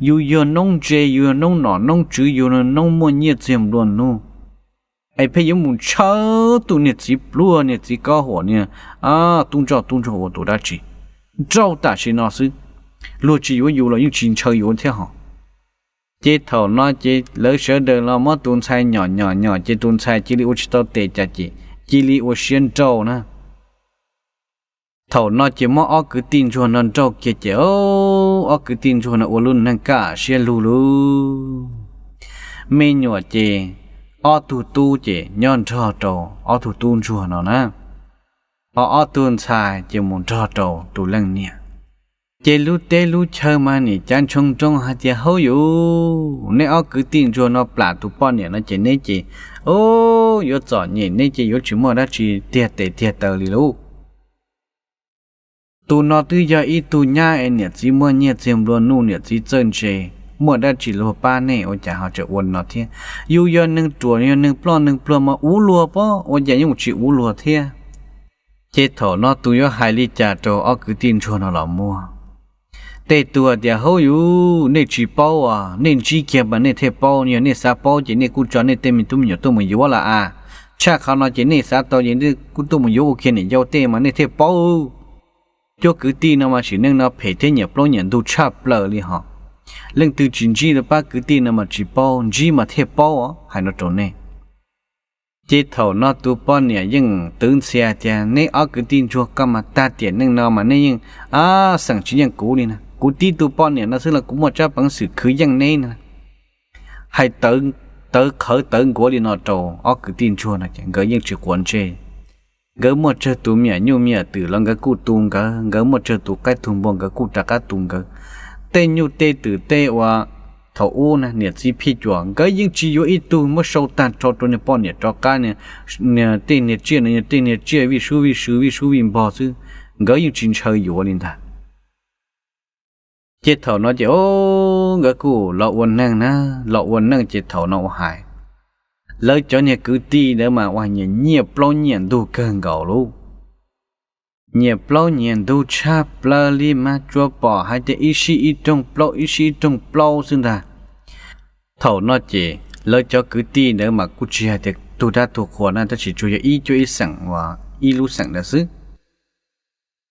Yus yog noob ntse, yus yog noob nom noob tswv, yus yog noob muaj nyiaj txiag nplua nuj, es pheej yuav mus ntshaw tus niag txiv pluag niag txiv kob huam niag tub ntsoj tub ntsuag ua tus dab tsi? Nrauj tam sim no xwb, luag tsis yuav yus los yeej tsis ntshaw yus thiab hos. Ces thaum no ces lawv sawv daws los muab tus ntxhais nyom nyom nyom ces tus ntxhais cia li ua tsis tau tes cas ces cia li ua siab nrauj na. Thaum no ces muab ob kwv tij ntsuag no nrauj kiag ces, ob kwv tij ntsuag no ua lub neej kaj siab lug lauj. Me nyuam ces ob tug tub ces nyob nrog rau ob tug tub ntsuag no na, ho ob tug ntxhais ces mus nrog rau tus leej niam. Ces lub teb lub chaw mas nim cav ntshoo nroo hais tias, hauj yus, neb ob kwv tij ntsuag no plam tus poj niam no ces neb ces, o, yuav txom nyem, neb ces yuav tsis muaj dab tsi tiag tes tiag taw li lauj. Tus no twb yog ib tug nyab es niam txiv muaj nyiaj txiag nplua nuj, niam txiv txawj ntse, muaj dab tsi luag pab nej ua cas ho tseem ua no thiab? Yus yog neeg ruam yog neeg ploj neeg pluag mas ua luag pob, ua cas yeej tsis ua luag thiab? Ces thaum no tus yuav hais li cas rau ob kwv tij ntsuag no los muaj. Tej tug tias, hauj yus, nej tsis paub as, nej ntsib kiag mas nej thiaj paub, yog nej xav paub ces nej kuj tso nej tej me tub me nyuam tuaj mus yuav lawm as. Tshaj qhov no ces nej xav tau ces nej kuj tuaj mus yuav ua kiag niam yau tej mas nej thiaj paub. Cuab kwv tij no mas sim neej no phem thiab nyiam plaub nyiam ntug tshaj plaws li hos. Leej twg tsis ntsib rau pab kwv tij no mas tsis paub, ntsib mas thiaj paub os, hais no rau nej. Ces thaum no tus poj niam yeej twv ntxhias tias, neb ob kwv tij ntsuag koj mas tag tiam neej no mas nej yeej, a, xeem tsis yeej kuv li na, kuv tib tug poj niam no xwb los kuv muaj tsab peev xwm khwv yeej neb na. Hais tawv qhawv tawv nkuav li no rau ob kwv tij ntsuag no ces nkawd yeej tsis quav ntsej. Nkawd muaj tsawg tus me nyuam nyuj me nyuam twm los nkawd kuj tu nkawd, nkawd muaj tsawg tus qaib tug npua nkawd kuj rov qab tu nkawd. Tej nyuj tej twm tej uas thaum ub na niam txiv phij cuam nkawd yeej tsis yuav ib tug, muab sau tag nrho rau niag poj niam rov qab, niag tej niag tsiaj no yog tej niag tsiaj vij sub vij sw vij sub vij npog xwb, nkawd yeej tsis ntshaw yuav li ntag. Ces thaum no ces, o, nkawd kuj los ua neej na, los ua neej ces thaum no ua hais, lawv cov niag kwv tij ntawd mas ua nyiam nyiaj plaub nyiam ntug kawg nkaus lauj. Nyiam plaub nyiam ntug tshaj plaws li mas tsuas pom hais tias ib sij ib rooj plaub ib sij ib rooj plaub xwb ntag. Thaum no ces lawv cov kwv tij ntawd mas kuj tsis hais tias tug dab tug qhua na, tab sis tsuas yog ib cuab ib xeem uas ib lub xeem ntawd xwb.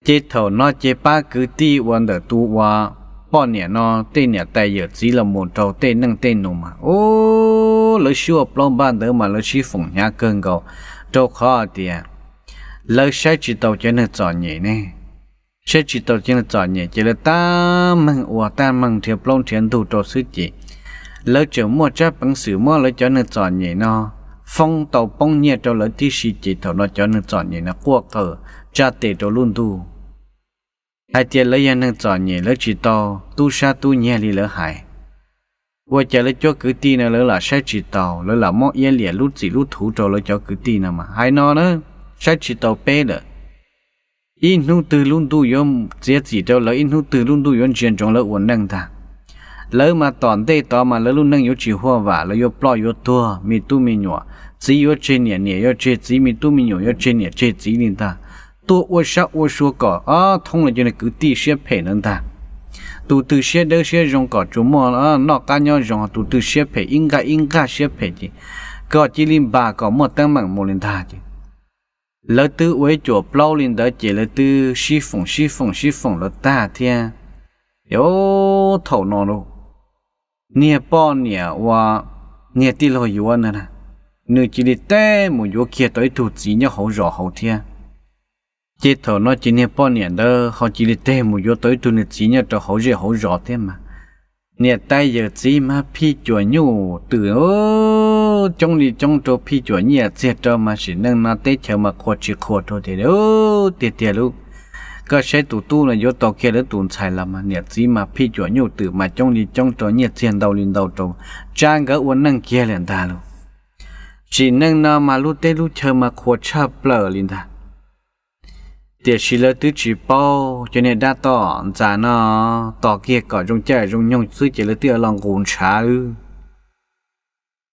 Ces thaum no ces pab kwv tij uas ntawm tus uas poj niam no tej niam tais yawm txiv los mus rau tej neej tej nus mas, u, lawv sib ua plaub npaj ntawd mas lawv sib foom hnyav kawg nkaus, rau qhov tias lawv saib tsis taus cov neeg txom nyem ne. Saib tsis taus cov neeg txom nyem ces lawv tab meeg ua tab meeg nrhiav plaub nrhiav ntug rau xwb ces lawv tseem muaj tsab peev xwm muab lawv cov neeg txom nyem no foob tau poob nyiaj rau lawv tib si ces thaum no cov neeg txom nyem no quaj qw tsa tes rau lub ntuj hais tias lawv yog neeg txom nyem, lawv tsis tau tub sab tub nyiag li lawv hais. Ua cas lawv cov kwv tij no lawv lam saib tsis taus, lawv lam muab iab liam lub txim lub thuv rau lawv cov kwv tij no mas hais no na, saib tsis taus peb lawm. Ib hnub twg lub ntuj yuav txiav txim rau lawv, ib hnub twg lub ntuj yuav ntsia ntsoov lawv ua neej ntag. Lawv mas tom ntej tod mas lawv lub neej yuav tsis huaj vam, lawv yuav ploj yuav tuag, me tub me nyuam, txiv yuav tseg niam, niam yuav tseg txiv, me tub me nyuam yuav tseg niam tseg txiv li ntag. Tuaj ua sab ua sua kom ob thoob lawv cov kwv tij siab phem ntawd ntag. Tus twg siab dawb siab zoo kom tsuas muaj noj qab nyob zoo, tus twg siab phem ib nqaj ib nqaj siab phem ces kom cia li npam kom muaj teeb meem mus li ntag ces lawv twb ua ib cuam plaub li ntawd ces lawv twb sib foom sib foom sib foom lawv tag thiab. Ces thaum no niag poj niam uas niag tij laug yuav ntawd na, nws cia li teb mus yuav kiag tau ib tug txiv nyob hauv zos hauv thiab. Ces thaum no ces niag poj niam ntawd ho cia li teb mus yuav tau ib tug niag txiv nyob rau hauv zej hauv zos thiab mas. Niam tais yawm txiv mas phij cuam nyuj twm coob li coob rau phij cuam nyiaj txiag rau mas sim neej no teb chaws mas qhuas tsis qhuas rau tiag tiag tiag lub. Koj saib tus tub no yuav tau kiag lawv tus ntxhais los mas niam txiv mas phij cuam nyuj twm mas coob li coob rau nyiaj txiag ntau li ntau rau, tsab nkawd ua neej kiag li ntag lub. Sim neej no mas lub teb lub chaw mas qhuas tshaj plaws li ntag. Tiam sis lawv twb tsis paub cov niag dab toj ntxas no tos kiag kom zoo caij zoo nyoog xwb ces lawv twb los nqus ntshav.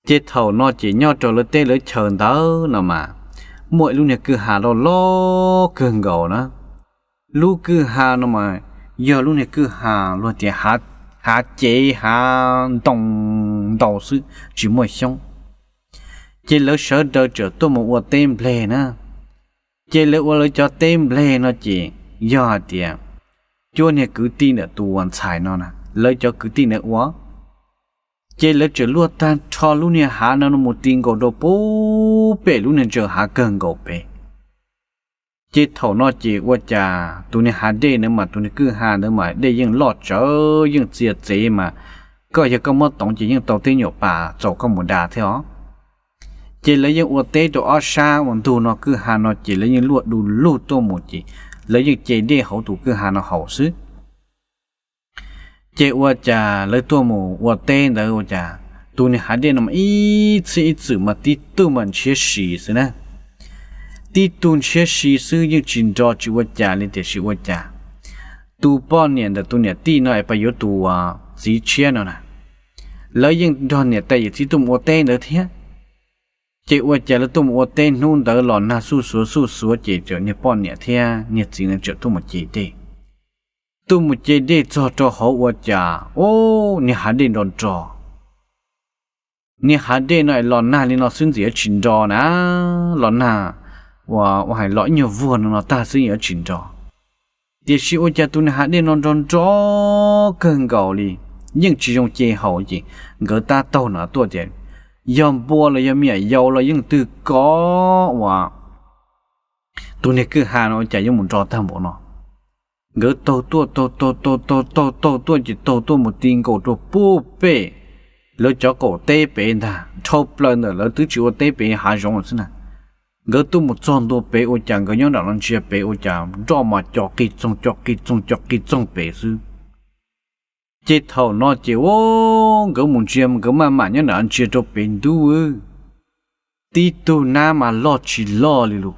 Ces thaum no ces nyob rau lawv teb lawv chaw ntawd no mas muaj ib lub niag kwj ha loj loj kawg nkaus na. Lub kwj ha no mas yog lub niag kwj ha luag tias hav cev hav ntoo ntau xwb tsis muaj xyoob. Ces lawv sawv daws txawm tuaj mus ua teb nplej na. Ces lawv ua lawv cov teb nplej no ces yog hais tias cuab niag kwv tij ntawm tus ntxhais no na, lawv cov kwv tij ntawd ua. Ces lawv txawm luaj tag nrho lub niag hav no mus ti nkaus rau puag pem lub niag ntsaws hav kawg nkaus pem. Ces thaum no ces ua cas tus niag hav dej ntawd mas tus niag kwj ha ntawd mas dej yeej loj tsawv yeej txias txev mas koj yog koj muab toov ces yeej tau tej nyuam pas txaus koj mus da thiab os. Ces lawv yeej ua teb rau ob sab ua ntug no kwj ha no ces lawv yeej luaj du lug tuaj mus ces lawv yeej ce dej hauv tus kwj ha no haus xwb. Ces ua cas lawv tuaj mus ua teb ntawd ua cas tus niag hav dej no mas ib txhij ib txwm mas tib tug mas ntshiab si xwb na. Tib tug ntshiab si xwb yeej tsis nro tsis ua cas li tiam sis ua cas tus poj niam ntawm tus niam tij no es pas yuav tus txiv tshiab no na, lawv yeej nrog niam tais yawm txiv tuaj mus ua teb ntawd thiab. Ces ua cas lawv tuaj mus ua teb hnub ntawd los nag xuj xuav xuj xuav ces niag poj niam thiab niag txiv ntawd txawm tuaj mus ce dej. Tuaj mus ce dej txog rau hauv ua cas, o, niag hav dej nro nro. Niag hav dej no es los nag li no xwb ntxim yuav tsis nro na, los nag ua ua hais los ib nyuag vuag no no tag xwb yuav tsis nro. Tiam sis ua cas tus niag hav dej no nro nro kawg nkaus li, yeej tsis zoo ce haus ces nkawd tab taug no tuaj tias yog npua los yog me nyuam yaus los yeej twg kov ua tus niag kwj ha no ua cas yuav mus nro tag npaum no. Nkawd taug tuaj taug taug taug taug taug taug tuaj ces taug tuaj mus ti nkaus rau puag pem lawv cov qaum teb pem ntag, dhau plaws ntawm lawv twb tsis ua teb pem hav zoov lawm xwb na. Nkawd tuaj mus txog ntua pem ua cas nkawd nyob nram no ntsia pem ua cas nroj mas co qis txoog co qis txoog co qis txoog pem xwb. Ces thaum no ces nkawd mus ntsia nkawd maj mam nyob nram ntsia rau pem ntub, tib tug nab mas loj tsis loj li lus,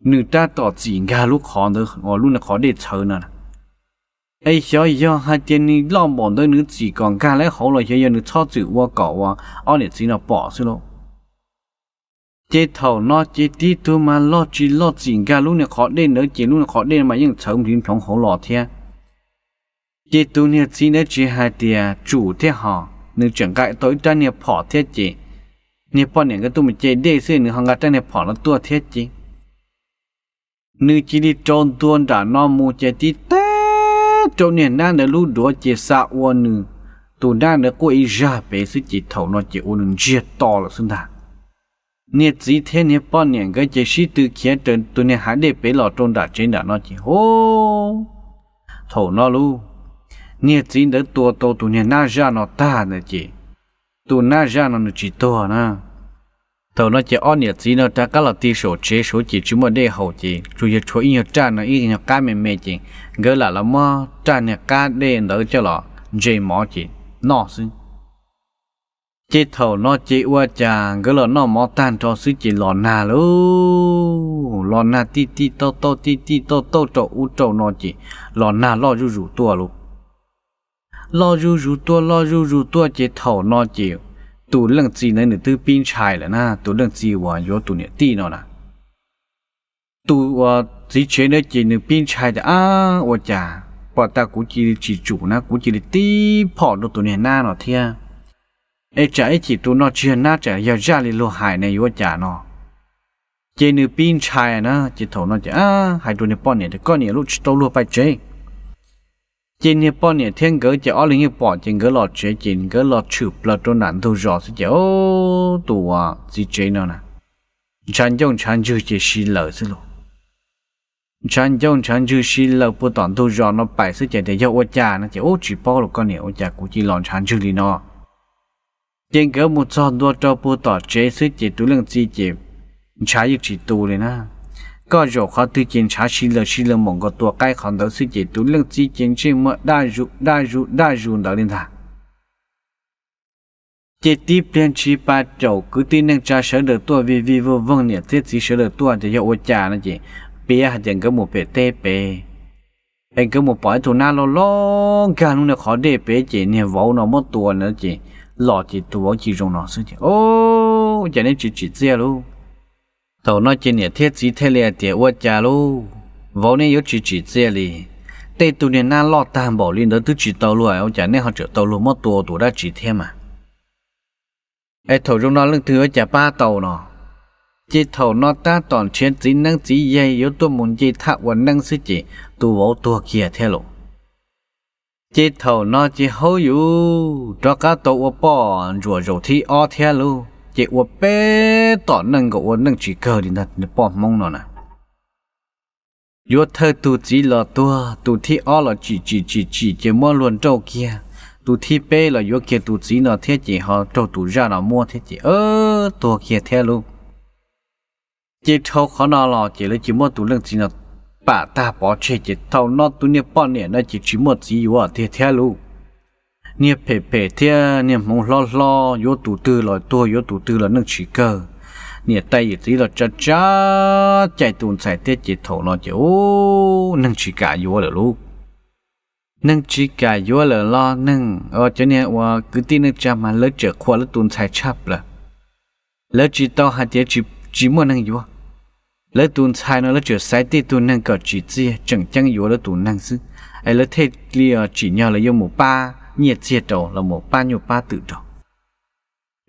nws tab tom txim nkag lub qhov ntawd uas lub niag qhov dej txhawv no. Es xyov yog hais tias nws loj npaum ntawd nws txim kom nkag lawm hauv los xyov yog nws txhob txwm ua kom ua ob niam txiv no pom xwb lauj. Ces thaum no ces tib tug mas loj tsis loj txim nkag lub niag qhov dej ntawd ces lub niag qhov dej mas yeej txhawv nplig nploov hauv los thiab. Ces tus niag txiv ntawd tsis hais tias tsum thiab ho, nws tseem nqa tau ib rab niag phom thiab ces niag poj niam nkawd tuaj mus ce dej xwb nws ho nqa rab niag phom no tuaj thiab ces nws cia li rau ntua nram no mus ces tib teb rau niag nab ntawd lub duav ces xa ua nws tus nab ntawd quaj ib zaj pem xwb ces thaum no ces ua nws ntsiag to lawm xwb ntag. Niag txiv thiab niag poj niam nkawd ces sib tw khiav raws tus niag hav dej pem los rau nram tsev nram no ces hu, thaum no lub niag txiv ntawd tua tau tus niag nab zaj no tag ntawd ces tus nab zaj no nws tsis tuag na. Thaum no ces ob niam txiv no rov qab los ti saum tsev saud ces tsis muaj dej haus ces tsuas yog tshuav ib nyuag raj no ib nyuag qab me me ces nkawd lam los muab raj niag qab dej ntawd coj los ntse mov ces noj xwb. Ces thaum no ces ua cas nkawd los noj mov tag nrho xwb ces los nag lauj, los nag tij tij tauj tauj tij tij tauj tauj rau ub rau no ces los nag loj zuj zus tuaj lauj. Loj zuj zus tuaj loj zuj zus tuaj ces thaum no ces tus leej txiv ntawd nws twb pib ntshai lawm na, tus leej txiv uas yuav tus niam tij no na. Tus uas txiv tsev ntawd ces nws pib ntshai tias ab ua cas pom tas kuv cia li tsis tsum na, kuv cia li tib phom rau tus niag nab no thiab. Es tsam ib chim tus no tsis yog nab, tsam yog zaj li luag hais ne, yuav ua cas no? Ces nws pib ntshai na, ces thaum no ces hais rau niag poj niam tias, koj niam, lub tsis tau luag, pais tsev. Ces niag poj niam thiab nkawd ces ob leeg yeej pom, ces nkawd los tsev ces nkawd los tshwm plaws rau nram ntug zos xwb ces tus txiv tsev no na, ntshav ncauj ntshav ntswg ces si lawm xwb lauj. Ntshav ncauj ntshav ntswg si lawm puag tom ntug zos no pais xwb ces tias, yog ua cas no? Ces ub, tsis paub los koj niam, ua cas kuv cia li los ntshav ntswg li no? Ces nkawd mus txog ntua rau puag tom tsev xwb ces tus leej txiv ces ntshav yeej tsis tu li na. Koj zaum qhov twg ces ntshav si lawm si lawm, npaum nkaus tua qaib qhov ntawd xwb ces tus leej txiv ces ntsej muag daj zus daj zus daj zus ntawd li ntag. Ces tib pliag ntshis pab caum kwv tij neej tsa sawv daws tuaj, vij vij voog voog niam thiab txiv sawv daws tuaj tias yog ua cas no ces piav hais tias nkawd mus pem teb pem, es nkawd mus pom ib tug nab loj loj nkag lub niag qhov dej pem ces niag vauv no muab tua na ces los ces tus vauv cia zoo no xwb ces, ua cas neb tsis tsim txiaj lauj? Thaum no ces niam thiab txiv thiaj li hais tias, ua cas lauj, vauv, neb yuav tsis tsim txiaj li? Tej tug niag nab loj tag npaum li ntawd twb tsis tau luag, ua cas neb ho tseem tau luag muab tua tus dab tsi thiab mas? Es thaum zoo no leej twg yuav cas pab tau no? Ces thaum no tab tom nrhiav txiv neeb txiv yaig yuav tuaj mus nce thaj ua neeb xwb ces tus vauv tuag kiag thiab lauj. Ces thaum no ces hauj yus rov qab tau ua poj ntsuam zaum thib ob thiab lauj, ces ua peb tom neej nkaus, ua neej tsis kawg li ntag, poj Hmoob no na. Yuav thawj tus txiv los tuag, tus thib ob los tsim tsim tsim tsim ces muab luag nrauj kiag, tus thib peb los yuav kiag tus txiv no thiab ces ho raug tus zaj no muab thiab ces tuag kiag thiab lauj. Ces dhau qhov no los ces lawv cia muab tus leej txiv no pam tag pov tseg ces thaum no tus niag poj niam no ces tsis muaj txiv yuav tiag thiab lauj. Niag phem phem thiab niag hmoov hlob hlob, yuav tus twg los tuag, yuav tus twg los neej tsis kawg. Niam tais yawm txiv los tsa tsa cai tus ntxhais thiab ces thaum no ces ub, neeg tsis kam yuav lawm lauj. Neeg tsis kam yuav lawm los neeg, cov niag uas kwv tij neej tsa mas lawv tseem qhuas lawv tus ntxhais tshaj plaws. Lawv tsis tau hais tias tsis muaj neeg yuav. Lawv tus ntxhais no lawv tseem xaiv tej tug neeg kom tsim txiaj tseem ceeb yuav lawv tus neeg xwb, es lawv thiaj li tsim nyog lawv yuav mus pab nyiaj txiag rau, los mus pab nyuj pab twm rau.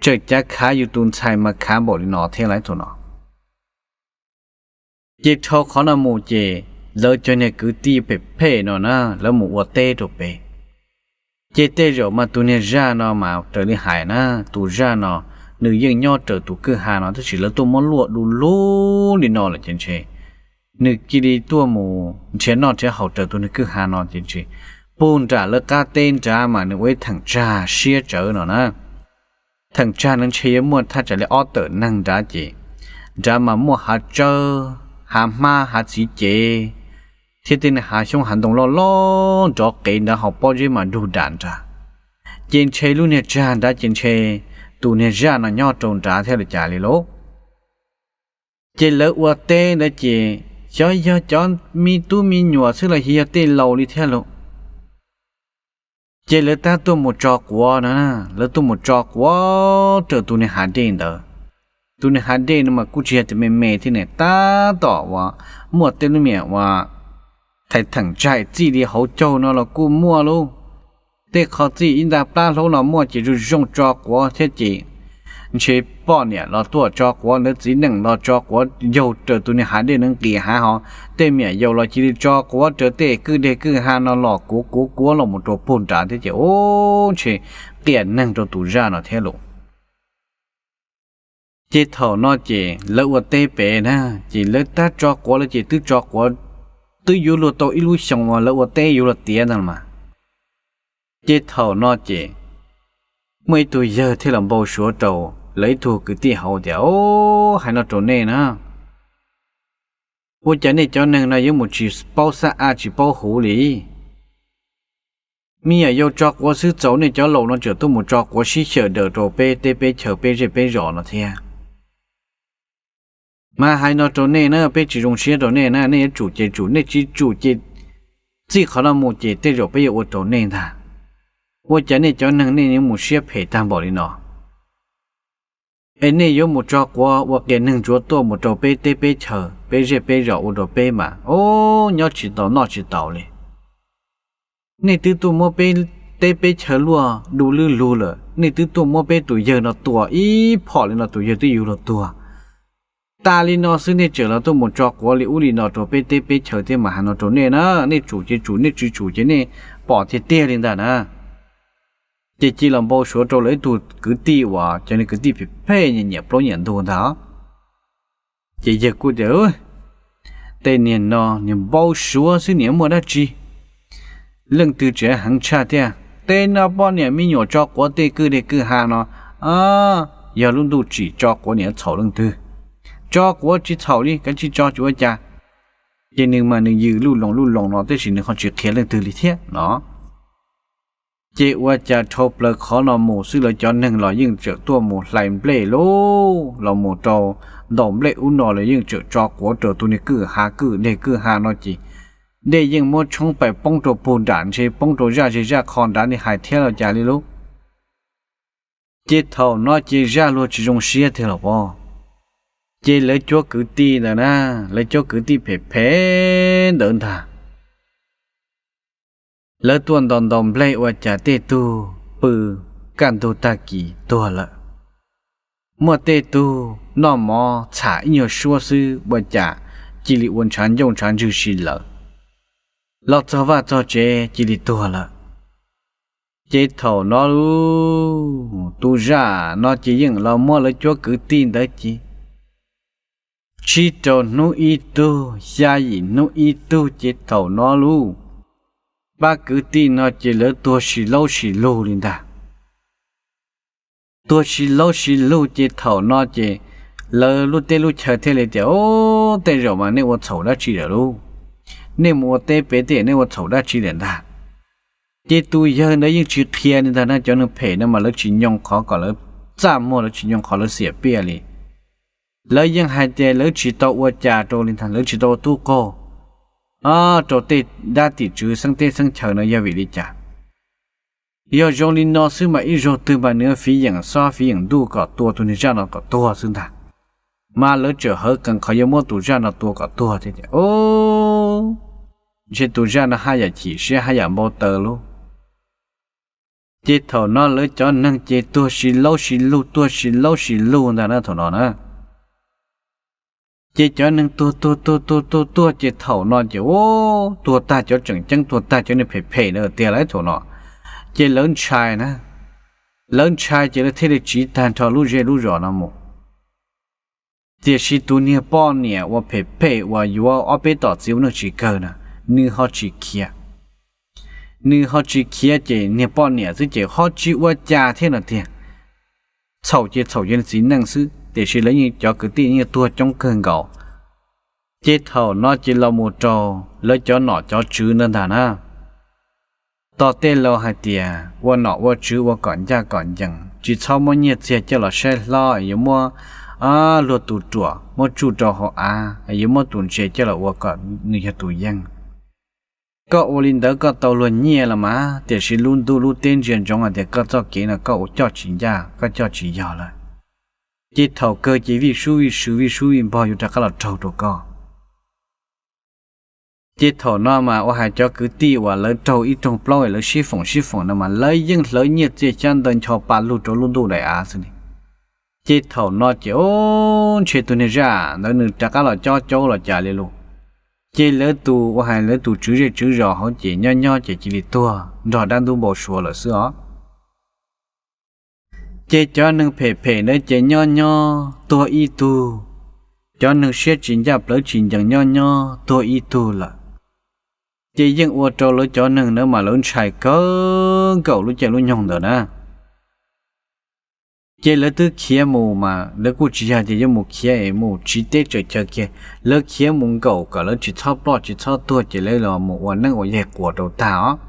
Tseem cav khav yus tus ntxhais mas khav npaum li no thiab lauj thaum no. Ces dhau qhov no mus ces lawv cov niag kwv tij phem phem no na, lawv mus ua teb rau pem. Ces tej zaum mas tus niag zaj no mas raws li hais na, tus zaj no nws yeej nyob raws tus kwj ha no tab sis lawv tuaj muab luaj du lug li no lawm ces ntshe nws cia li tuaj mus nrhiav noj nrhiav haus raws tus niag kwj ha no ces ntshe puag nram lawv qab teb nrad mas nws ua ib theem tsag siab tsawv no na. Theem tsag no ntshe yuav muaj thaj tsam li ob tawm neeg nrad ces nrad mas muaj hav tsawb, hav hmab, hav txiv cev, thiab tej niag hav xyoob hav ntoo loj loj nrov qev nrad, hauv pob zeb mas dug dam nrad. Ces ntshe lub niag tsag nrad ces ntshe tus niag zaj no nyob rau nrad thiab li cas li lauj. Ces lawv ua teb ntawd ces xyov yog cov me tub me nyuam xwb los xyov yog tej laus li thiab lauj. Ces lawv tab tuaj mus tso quav no, lawv tuaj mus tso quav raws tus niag hav dej ntawd. Tus niag hav dej no mas kuj tsis yog tias me me thiab ne, tab tom uas muaj tej lub niag uas thais theem tsag txij li hauv caug no los kuj muaj lauj. Tej qhov txij ib nta plab hlaub los muaj ces zoo zoo tso quav thiab ces ntshe poj niam los tuaj tso quav ntawd, txiv neej los tso quav yaug raws tus niag hav dej no nqis hav hos, tej me nyuam yaus los cia li tso quav raws tej kwj deg kwj ha no los kuav kuav kuav los mus rau puag nrad thiab ces ub, ntshe qias neeg rau tus zaj no thiab lauj. Ces thaum no ces lawv ua teb pem na, ces lawv tab tso quav lawm ces twb tso quav, twb yuav luag tau ib lub xyoo uas lawv ua teb yuav luag tiav ntag mas. Ces thaum no ces muaj ib tug yawg thiaj los npau suav rau lawv ib tug kwv tij hauv tias, Au, hais no rau nej na, ua cas nej cov neeg no yuav mus tsis paub xab a tsis paub huv li? Me nyuam yaus tso quav xwb, txaus nej cov laus no tseem tuaj mus tso quav sib xyaw daws rau peb teb peb chaw peb zej peb zos no thiab. Mas hais no rau nej na, peb tsis zoo siab rau nej na, nej yuav tsum ces tsum, nej tsis tsum ces txij qhov no mus ces tej zaum peb yuav ua rau nej ntag. Ua cas nej cov neeg nej yuav mus siab phem tag npaum li no? Es nej yuav mus tso quav ua qias neeg ntsuav tuaj mus rau peb teb peb chaw peb zej peb zos ua rau peb mas, o, nyob tsis tau noj tsis tau li. nej twb tuaj muab peb teb peb chaw luaj du lwb lug lawm, nej twb tuaj muab peb tus yawg no tua ib phom li no, tus yawg twb yuav luag tuag. Tas li no xwb nej tseem los tuaj mus tso quav li ub li no rau peb teb peb chaw thiab mas hais no rau nej na, nej tsum ces tsum, nej tsis tsum ces nej pom tiag tiag li ntag na. Ces cia los npau suav rau lawv ib tug kwv tij uas cov kwv tij phem phem nyiam nyiam plaub nyiam ntug ntag. Ces yawg kuj tias, tej niag no niag npau suav xwb, niag muaj dab tsi. Leej twg tseem heev tshaj thiab, tej no poj niam me nyuam tso quav tej kwj deg kwj ha no, yog lub ntuj tsim tso quav niam txhaum leej twg. Tso quav tsis txhaum li, kav tsij tso tsis ua cas. Ces nws mas nws yws luj loos luj loos no tab sis nws ho tsis qhia leej twg li thiab no. Ces ua cas dhau plaws qhov no mus xwb lawv cov neeg los yeej tseem tuaj mus hlais nplej lauj, los mus rau ntaus nplej ub no los yeej tseem tso quav rau tus niag kwj ha kwj deg kwj ha no ces dej yeej muab tshoob pais poob rau puag nram ntshe poob rau zaj zej zaj qho nrad li hais thiab los cas li lauj. Ces thaum no ces zaj luag tsis zoo siab tiag los pob. Ces lawv cuab kwv tij ntawd na, lawv cuab kwv tij phem phem ntawd ntag, lawv tuaj ntaus ntaus nplej ua cas tej tug pw kaj ntug tag kis tuag lawm. Muaj tej tug noj mov txham ib nyuag suab xwb ua cas cia li ua ntshav ncauj ntshav ntswg si lawm, los txog vaj txog tsev cia li tuag lawm. Ces thaum no lauj, tus zaj no ces yeej los muab lawv cuab kwv tij ntawd ces tsib rau hnub ib tug, xya yim hnub ib tug, ces thaum no lauj, pab kwv tij no ces lawv tuag si laub si lug li ntag. Tuag si laub si lug ces thaum no ces lawv lub teb lub chaw thiaj li tias, o, tej zaum mas nej ua txhaum dab tsi lawm lauj, nej mus ua teb pem tej nej ua txhaum dab tsi lawm ntag. Ces tus yawg ntawd yeej tsis qhia li ntag na, cov neeg phem no mas lawv tsis nyoo qhov kom lawv txaj muag, lawv tsis nyoo qhov lawv xiam piaj li. Lawv yeej hais tias lawv tsis tau ua cas rau li ntag, lawv tsis tau ua tub qaug rau tej dab tim tswv xeeb teb xeeb chaw no yog vim li cas. Yog zoo li no xwb mas ib zaug twg mas nws fiv yeem xob fiv yeem ntuj kom tua tus niag zaj no kom tuag xwb ntag. Mas lawv tseem hawv qees qhov yuav muab tus zaj no tua kom tuag thiab tias, o, ntshe tus zaj no haj yam chim siab haj yam npau taws lauj. Ces thaum no lawv cov neeg ces tuag si laub si lug, tuag si laub si lug ntag na thaum no na. Ces cov neeg tuag tuag tuag tuag tuag tuag ces thaum no ces, o, tuag tag cov tseem ceeb, tuag tag cov neeg phem phem na tiag lauj thaum no. Ces lawv ntshai na, lawv ntshai ces lawv thiaj li tsiv tag nrho lub zej lub zos no mus. Tiam sis tus niag poj niam uas phem phem uas yuav ob peb tom txiv ua neej tsis kawg na, nws ho tsis khiav. Nws ho tsis khiav ces niag poj niam xwb ces ho tsis ua cas thiab no tiag. Txhaum ces txhaum cov txiv neej xwb, tiam sis lawv yeej cov kwv tij yeej tuag coob kawg nkaus. Ces thaum no ces los mus rau lawv cov nom cov tswv ntawd ntag na. Tos tej laus hais tias ua nom ua tswv ua kom ncaj kom ncees, tsis txhob muab nyiaj txiag coj los saib hlob, yuav muab luag tus ruam muab tsuj rau hauv av, yuav muab tus ntse coj los ua kom nws yog tus yeej. Koj ua li ntawd koj tau luag nyiaj los mas, tiam sis lub ntuj lub teb ntsia ntsoov hais tias koj txoj kev no koj ua coj tsis ncaj, koj coj tsis yog lawm. Ces thaum kawg ces vij sub vij sw vij sub vij npog yuav rov qab los raug rau koj. Ces thaum no mas ua hais cov kwv tij uas lawv raug ib rooj plaub lawv sib foom sib foom no mas lawv yeej hlawv nyiaj txiag xyab ntawv ncho pa lug rau lub ntuj daim av xwb ne. Ces thaum no ces, o, ntshe tus niag zaj ntawd nws rov qab los cob caub los cas li lauj. Ces lawv tus ua hais lawv tus tswv zej tswv zos hauv ces nyob nyob ces cia li tuag nrog dab ntub npau suav lawm xwb os. Ces cov neeg phem phem ntawd ces nyob nyob tuag ib tug, cov neeg siab tsis ncaj plawv tsis ncees nyob nyob tuag ib tug lawm. Ces yeej ua rau lawv cov neeg ntawd mas lawv ntshai kawg nkaus lub caij lub nyoog ntawd na. Ces lawv twb khiav mus mas lawv kuj tsis yog tias yuav mus khiav es mus tsiv teb tsaws chaw kiag, lawv khiav mus nkaum kom lawv tsis txhob ploj tsis txhob tuag ces lawv los mus ua neeb ua yaig quas rau tag os.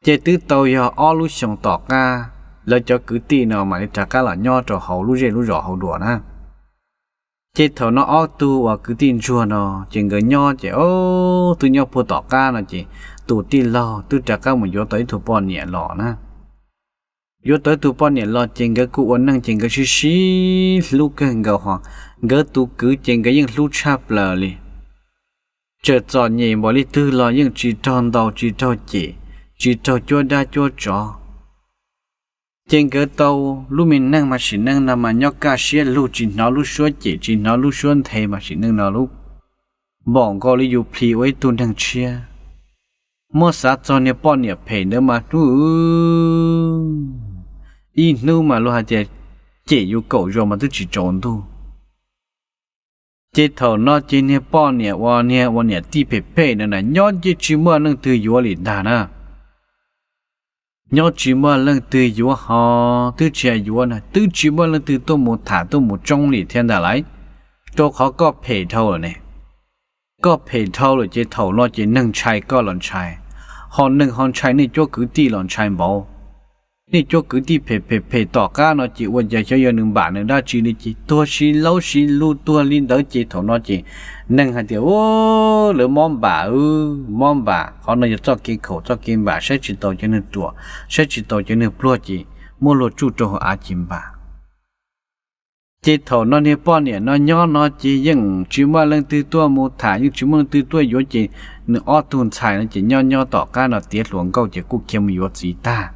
Ces twb tau yog ob lub xyoos tom qab, lawv cov kwv tij no mam li rov qab los nyob rau hauv lub zej lub zos hauv dua na. Ces thaum no ob tug uas kwv tij ntsuag no ces nkawd nyob ces, o, twb nyob puag tom qab no ces tus tij laug twb rov qab mus yuav tau ib tug poj niam los na. Yuav tau ib tug poj niam los ces nkawd kuj ua neej ces nkawd sib sib hlub kawg nkaus ho. Nkawd tus kwv ces nkawd yeej hlub tshaj plaws li. Txawm txom nyem npaum li twg los yeej tsis raug ntaus tsis raug cem, tsis raug cuab dab cuab tsov. Ces nkawd tau lub me neej mas sim neej no mas nyob kaj siab lug, tsis hnov lub suab cem tsis hnov lub suab nthe mas sim neej no lub npaum nkaus li yus plhis ua ib tug neeg tshiab. Muab xav txog niag poj niam phem ntawd mas hnub ib hnub mas luag hais tias cem yus kaum zaus mas twb tsis tsaus ntuj. Ces thaum no ces niag poj niam uas niag ua niam tij phem phem ntawd na nyob ces tsis muaj leej twg yuav li ntag na. Nyob tsis muaj leej twg yuav ho twb tsis yuav na twb tsis muaj leej twg tuaj mus tham tuaj mus tsoob li thiab ntag lauj, rau qhov koj phem dhau lawm ne. Koj phem dhau lawm ces thaum no ces neeg ntshai koj los ntshai, ho neeg ho ntshai nej cuab kwv tij los ntshai npaum. Nej cuab kwv tij phem phem phem tom qab no ces ua cas xyov yog nws npam nws dab tsi li ces tuag si laub si lug tuag li ntawd ces thaum no ces neeg hais tias, u, lawv mob npam, mob npam, qhov no yog txoj kev khaum txoj kev npam, saib tsis taus cov neeg ruam, saib tsis taus cov neeg pluag ces muab luag tsuj rau hauv av ces npam. Ces thaum no niag poj niam no nyob no ces yeej tsis muaj leej twg tuaj mus tham, yeej tsis muaj leej twg tuaj yuav ces nws ob tug ntxhais no ces nyob nyob tom qab no tiav hluas nkauj ces kuj khiav mus yuav txiv tag.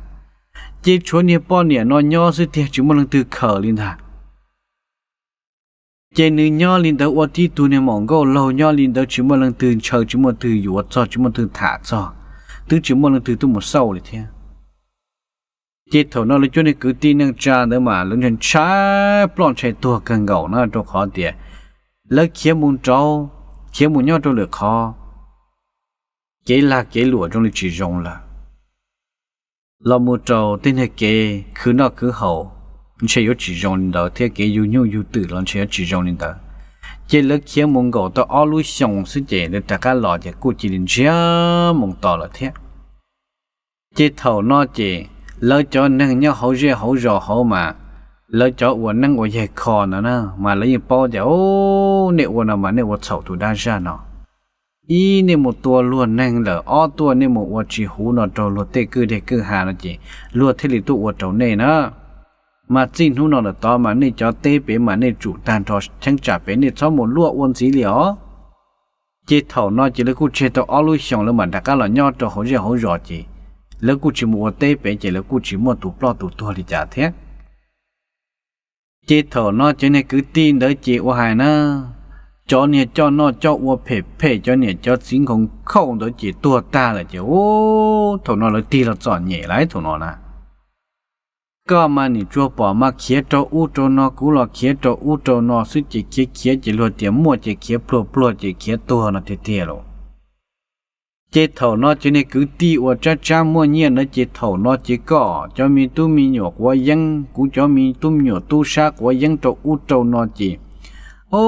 Ces tshuav niag poj niam no nyob xwb tiag tsis muaj leej twg khaws li ntag. Ces nws nyob li ntawd ua tib tug niag maum nkauj laug nyob li ntawd tsis muaj leej twg ntshaw tsis muaj leej twg yuav txog tsis muaj leej twg tham txog, twb tsis muaj leej twg tuaj mus xauj li thiab. Ces thaum no lawv cuab niag kwv tij neej tsa ntawd mas lawv ntshai ntshai ploj ntshai tuag kawg nkaus na rau qhov tias lawv khiav mus nraud, khiav mus nyob rau lwm qhov, kev lag kev luam zoo li tsis zoo lawm. Los mus rau tej niag kev khwv noj khwv haus ntshe yuav tsis zoo li ntawd thiab kev yug nyuj yug twm los ntshe yuav tsis zoo li ntawd. Ces lawv khiav mus nkaum tau ob lub xyoos xwb ces lawv rov qab los ces kuj cia li ntsiag moo to lawm thiab. Ces thaum no ces lawv cov neeg nyob hauv zej hauv zos hauv mas lawv cov uas neeb ua yaig kho ntawd na mas lawv yeej paub tias, u, nej ua no mas nej ua txhaum tus dab zaj no. Ib, nej mus tua luag neeg lawm, ob tuaj nej mus ua tsis huv no rau luag tej kwj deg kwj ha no ces luag thiaj li tuaj ua rau nej na. Mas txij hnub no lawm tod mas nej cov teb pem mas nej tsum tag nrho cheeb tsam pem nej txhob mus luaj ua ntxiv li os. Ces thaum no ces lawv kuj tseg tau ob lub xyoos lawv mam rov qab los nyob rau hauv zej hauv zos ces lawv kuj tsis mus ua teb pem ces lawv kuj tsis muaj tus ploj tus tuag li cas thiab. Ces thaum no cov niag kwv tij ntawd ces ua hais na, cov niag coj noj coj ua phem phem cov niam cov txiv nkhaus nkhaus ntawd ces tuag tag lawm ces, u, thaum no lawv tig los txom nyem lawm thaum no na. Koj mas nim tsuas pom mas khiav rau ub rau no, kuv los khiav rau ub rau no xwb ces khiav khiav ces luag tias muaj ces khiav, pluag pluag ces khiav tuag no tiag tiag lauj. Ces thaum no cov niag kwv tij uas tsab tsab muaj nyiaj ntawd ces thaum no ces koj cov me tub me nyuam quav yeeb, kuv cov me tub me nyuam tub sab quav yeeb rau ub rau no ces, u,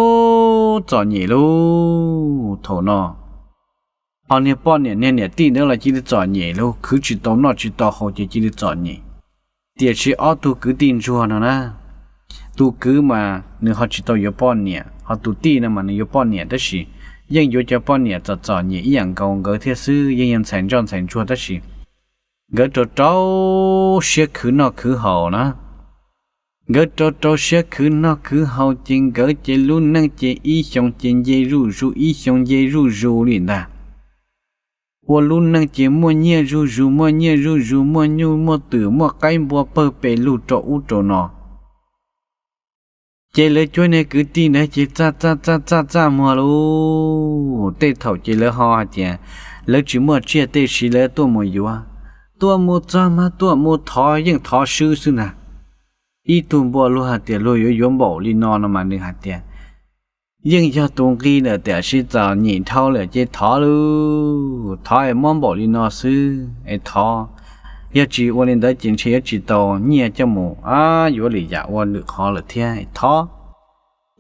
txom nyem lauj thaum no. Ho niag poj niam niag niam tij ntawd los cia li txom nyem lauj, khwv tsis tau noj tsis tau haus ces cia li txom nyem. Tiam sis ob tug kwv tij ntsuag no na, tus kwv mas nws ho tsis tau yuav poj niam, ho tus tij no mas nws yuav poj niam tab sis yeej yuav cov poj niam txom txom nyem ib yam nkaus nkawd thiab xwb, yeej yog ntxhais ntsoj ntxhais ntsuag tab sis nkawd rau rau siab khwv noj khwv haus na. Nkawd rau rau siab khwv noj khwv haus ces nkawd ces lub neej ces ib xyoos ces nce zuj zus ib xyoos nce zuj zus li ntag. Ua lub neej ces muaj nyiaj zuj zus muaj nyiaj zuj zus, muaj nyuj muaj twm muaj qaib npua pawg pes lug rau ub rau no. Ces lawv cuab niag kwv tij ntawd ces txaj txaj txaj txaj txaj muag lauj. Tej thaum ces lawv ho hais tias lawv tsis muaj tsiaj tej siv lawv tuaj mus yuav, tuaj mus txog mas tuaj mus thov yeej thov swb xwb ntag. Ib tug npua luag hais tias luag yuav yuav npaum li no no mas nws hais tias yeej yog tus nqi ntawm tiam sis txom nyem dhau lawm ces thov lauj, thov es muab npaum li no xwb es thov, yog tsis ua li ntawd ces ntshe yuav tsis tau nyiaj coj mus yuav lwm yam ua lwm qhov lawm thiab es thov.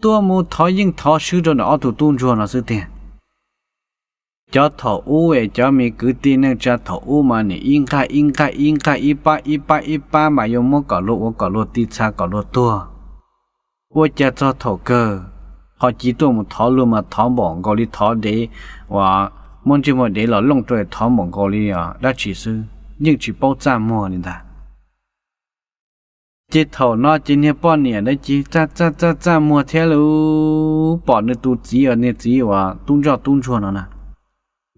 Tuaj mus thov yeej thov swb rau ntawm ob tug tub ntsuag no xwb tiag. Cov thaum ub es cov me kwv tij neej tsa thaum ub mas nim ib nqaj ib nqaj ib nqaj ib pab ib pab ib pab mas yuav muab kom luag ua kom luag ti txha kom luag tuag. Ua cas txog thaum kawg ho cia tuaj mus thov luag mas thov npaum nkaus li thov dev uas muab ntsej muag dev los looj rau thov npaum nkaus li dab tsi xwb, yeej tsis paub txaj muag li ntag. Ces thaum no ces niag poj niam ntawd ces txaj txaj txaj txaj muag thiab lauj, pom nws tus txiv uas niag txiv uas tub ntsoj tub ntsuag no na,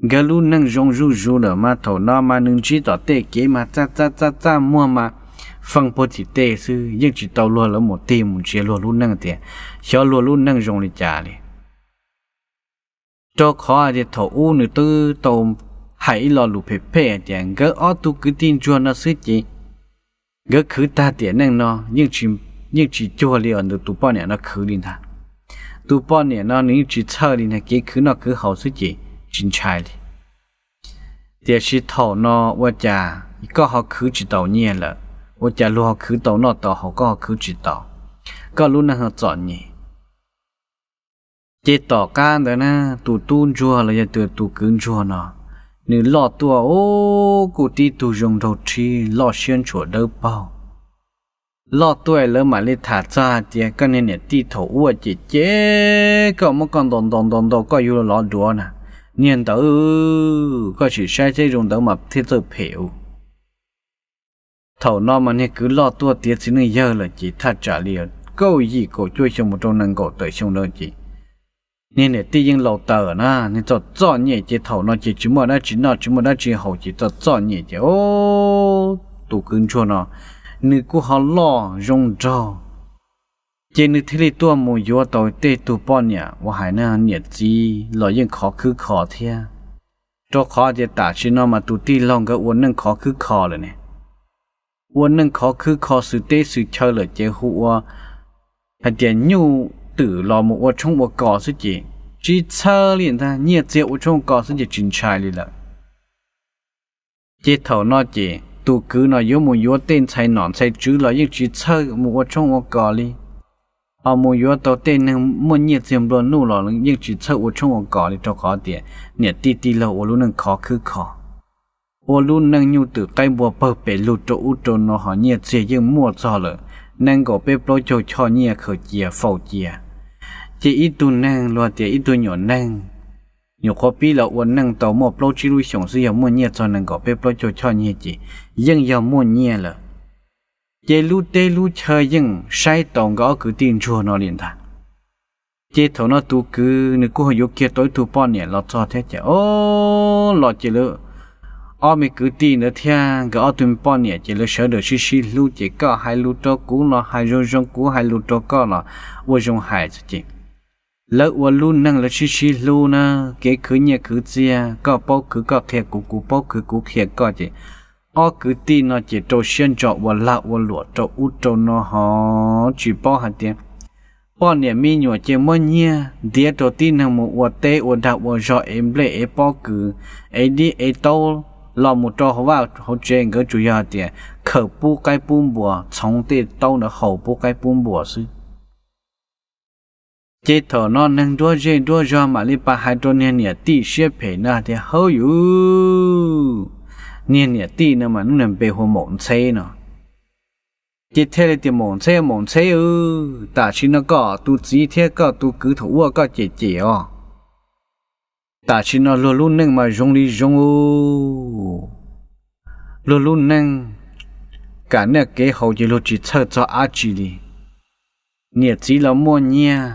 Nkawd lub neej zoo zuj zus lawm mas thaum no mas nws ntsib tom tej kev mas txaj txaj txaj txaj muag mas fee puag tim tej xwb, yeej tsis tau luag lawv mus tig mus ntsia luag lub neej tias xyov luag lub neej zoo li cas li. Rau qhov tias thaum ub nws twb tau hais ib lo lus phem phem tias nkawd ob tug kwv tij ntsuag no xwb ces nkawd khwv tag tiam neej no yeej tsis cuag li tus poj niam no khwv li ntag. Tus poj niam no nws yeej tsis txhawj li ntag, kev khwv noj khwv haus xwb ces tsis ntshai li. Tiam sis thaum no ua cas koj ho khwv tsis tau nyiaj lawm, ua cas luag ho khwv tau noj tau haus koj ho khwv tsis tau, koj lub neej ho txom nyem. Ces tom qab ntawd na tus tub ntsuag los yog tus kwv ntsuag no nws loj tuaj ub kuj tib tug zoo nraug rhib loj siab ntshua dawb paug. Loj tuaj lawv mam li tham txog hais tias koj niag niam tij thaum ub ces ces koj muab koj ntaus ntaus ntaus ntaus koj yuav lov duav na, niag ntawd koj sim saib seb zoo ntawd mas thiaj txawj phem ua. Thaum no mas niag kwv loj tuaj tiav txiv neej yawg lawm ces thaj tsam li kaum yim kaum cuaj xyoo mus rau nees nkaum tawm xyoo ntawd ces niag niam tij yeej laus taws na, niag txom txom nyem ces thaum no ces tsis muaj dab tsi noj tsis muaj dab tsi haus ces txom txom nyem ces tus kwv ntsuag no nws kuj ho loj zoo nraug, ces nws thiaj li tuaj mus yuav tau tej tug poj niam uas hais na niam txiv los yeej khov khwb kho thiab. Rau qhov tias tam sim no mas tus tij laug nkawd ua neej khov khwb kho lawm ne, ua neej khov khwb kho xwm teb xwm chaw lawm ces hu ua hais tias nyuj twm los mus ua tshoob ua kos xwb ces tsis txhawj li ntag, nyiaj txiag ua tshoob ua kos xwb ces tsis ntshai li lawm. Ces thaum no ces tus kwv no yuav mus yuav tej ntxhais nom ntxhais tswv los yeej tsis txhawj mus ua tshoob ua kos li, ho mus yuav tau tej neeg muaj nyiaj txiag nplua nuj los yeej tsis txhawj ua tshoob ua kos li rau qhov tias niam tij tij laug ua lub neej khov khwb kho, ua lub neej nyuj twm qaib npua pawg pes lug rau ub rau no ho nyiaj txiag yeej muaj txog lawm nees nkaum peb plaub caug choj nyiaj khaws cia faus cia. Ces ib tug neeg luag tias ib tug nyuam neeg nyuam qhuav pib los ua neej tau muaj plaub tsib lub xyoos xwb yog muaj nyiaj txog nees nkaum peb plaub caug choj nyiaj ces yeej yog muaj nyiaj lawm. Ces lub teb lub chaw yeej saib taus nkawd ob kwv tij ntsuag no li ntag. Ces thaum no tus kwv nws kuj ho yuav kiag tau ib tug poj niam los txog thiab ces o los ces lawv ob me kwv tij ntawd thiab nkawd ob tug me poj niam ces lawv sawv daws sib sib hlub ces koj hais lus rau kuv los hais zoo zoo, kuv hais lus rau koj los ua zoo hais xwb ces lawv ua lub neej lawv sib sib hlub na, kev khwv nyiaj khwv txiag koj paub khwv koj qhia kuv, kuv paub khwv kuv qhia koj ces ob kwv tij no ces rau siab ntso ua lag ua luam rau ub rau no ho tsis paub hais tias poj niam me nyuam ces muab nyiag ntiav rau tib neeg mus ua teb ua dag ua zog ev nplej ev pob kws ev dib ev taub los mus rau hauv vaj hauv tsev, nkawd tsuas yog hais tias khaws pub qaib pub npua, txhoov tej taub ntawd haus pub qaib pub npua xwb. Ces thaum no neeg nruab zej nruab zog mam li pab hais rau niag niam tij siab phem no tias hauj yus, niag niam tij no mas nws npe hu ua Maum Ntxheb no. Ces thiaj li tias Maum Ntxheb, Maum Ntxheb, tam sim no koj tus txiv thiab koj tus kwv thaum ub koj cem cem os, tam sim no luag lub neej mas zoo li zoo, luag lub neej kam noj kev haus ces luag tsis txhawj txog dab tsi li. Niam txiv los muaj nyiaj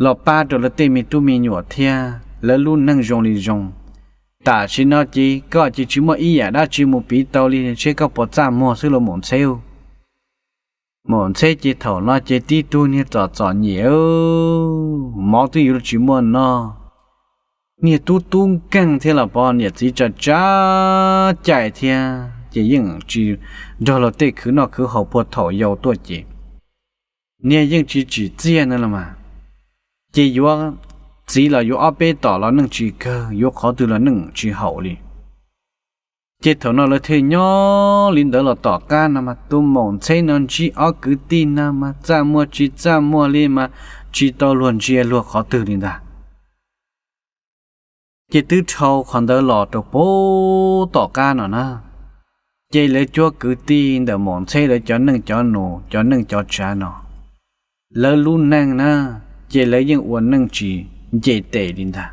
los pab rau lawv tej me tub me nyuam thiab lawv lub neej zoo li zoo. Tam sim no ces koj ces tsis muaj ib yam dab tsi mus piv tau li, seb koj puas txaj muag xwb los Maum Ntxheb. Maum Ntxheb ces thaum no ces tib tug niag txom txom nyem, mov twb yuav tsis muaj noj, niag tub tub nkeeg thiab los pom niam txiv tsa tsa cai thiab ces yeej tsis nrog luag tej khwv noj khwv haus puag thaum yau tuaj ces niag yeej tsis tsim txiaj no los mas, ces yuav txiv los yuav ob peb tom los neej tsis kawg, yuav qhov twg los neej tsis haum li. Ces thaum no lawv thiaj nyob li ntawd los tom qab no mas tus Maum Ntxheb no ntsib ob kwv tij no mas txaj muag tsis txaj muag li mas tsis tau luag ntsia luag qhov twg li ntag. Ces twb dhau qhov ntawd los rau puag tom qab no na, ces lawv cuab kwv tij ntawm Maum Ntxheb lawv cov neej cov nus cov neej cov tsav no, lawv lub neej na, ces lawv yeej ua neej tsis nce tes li ntag.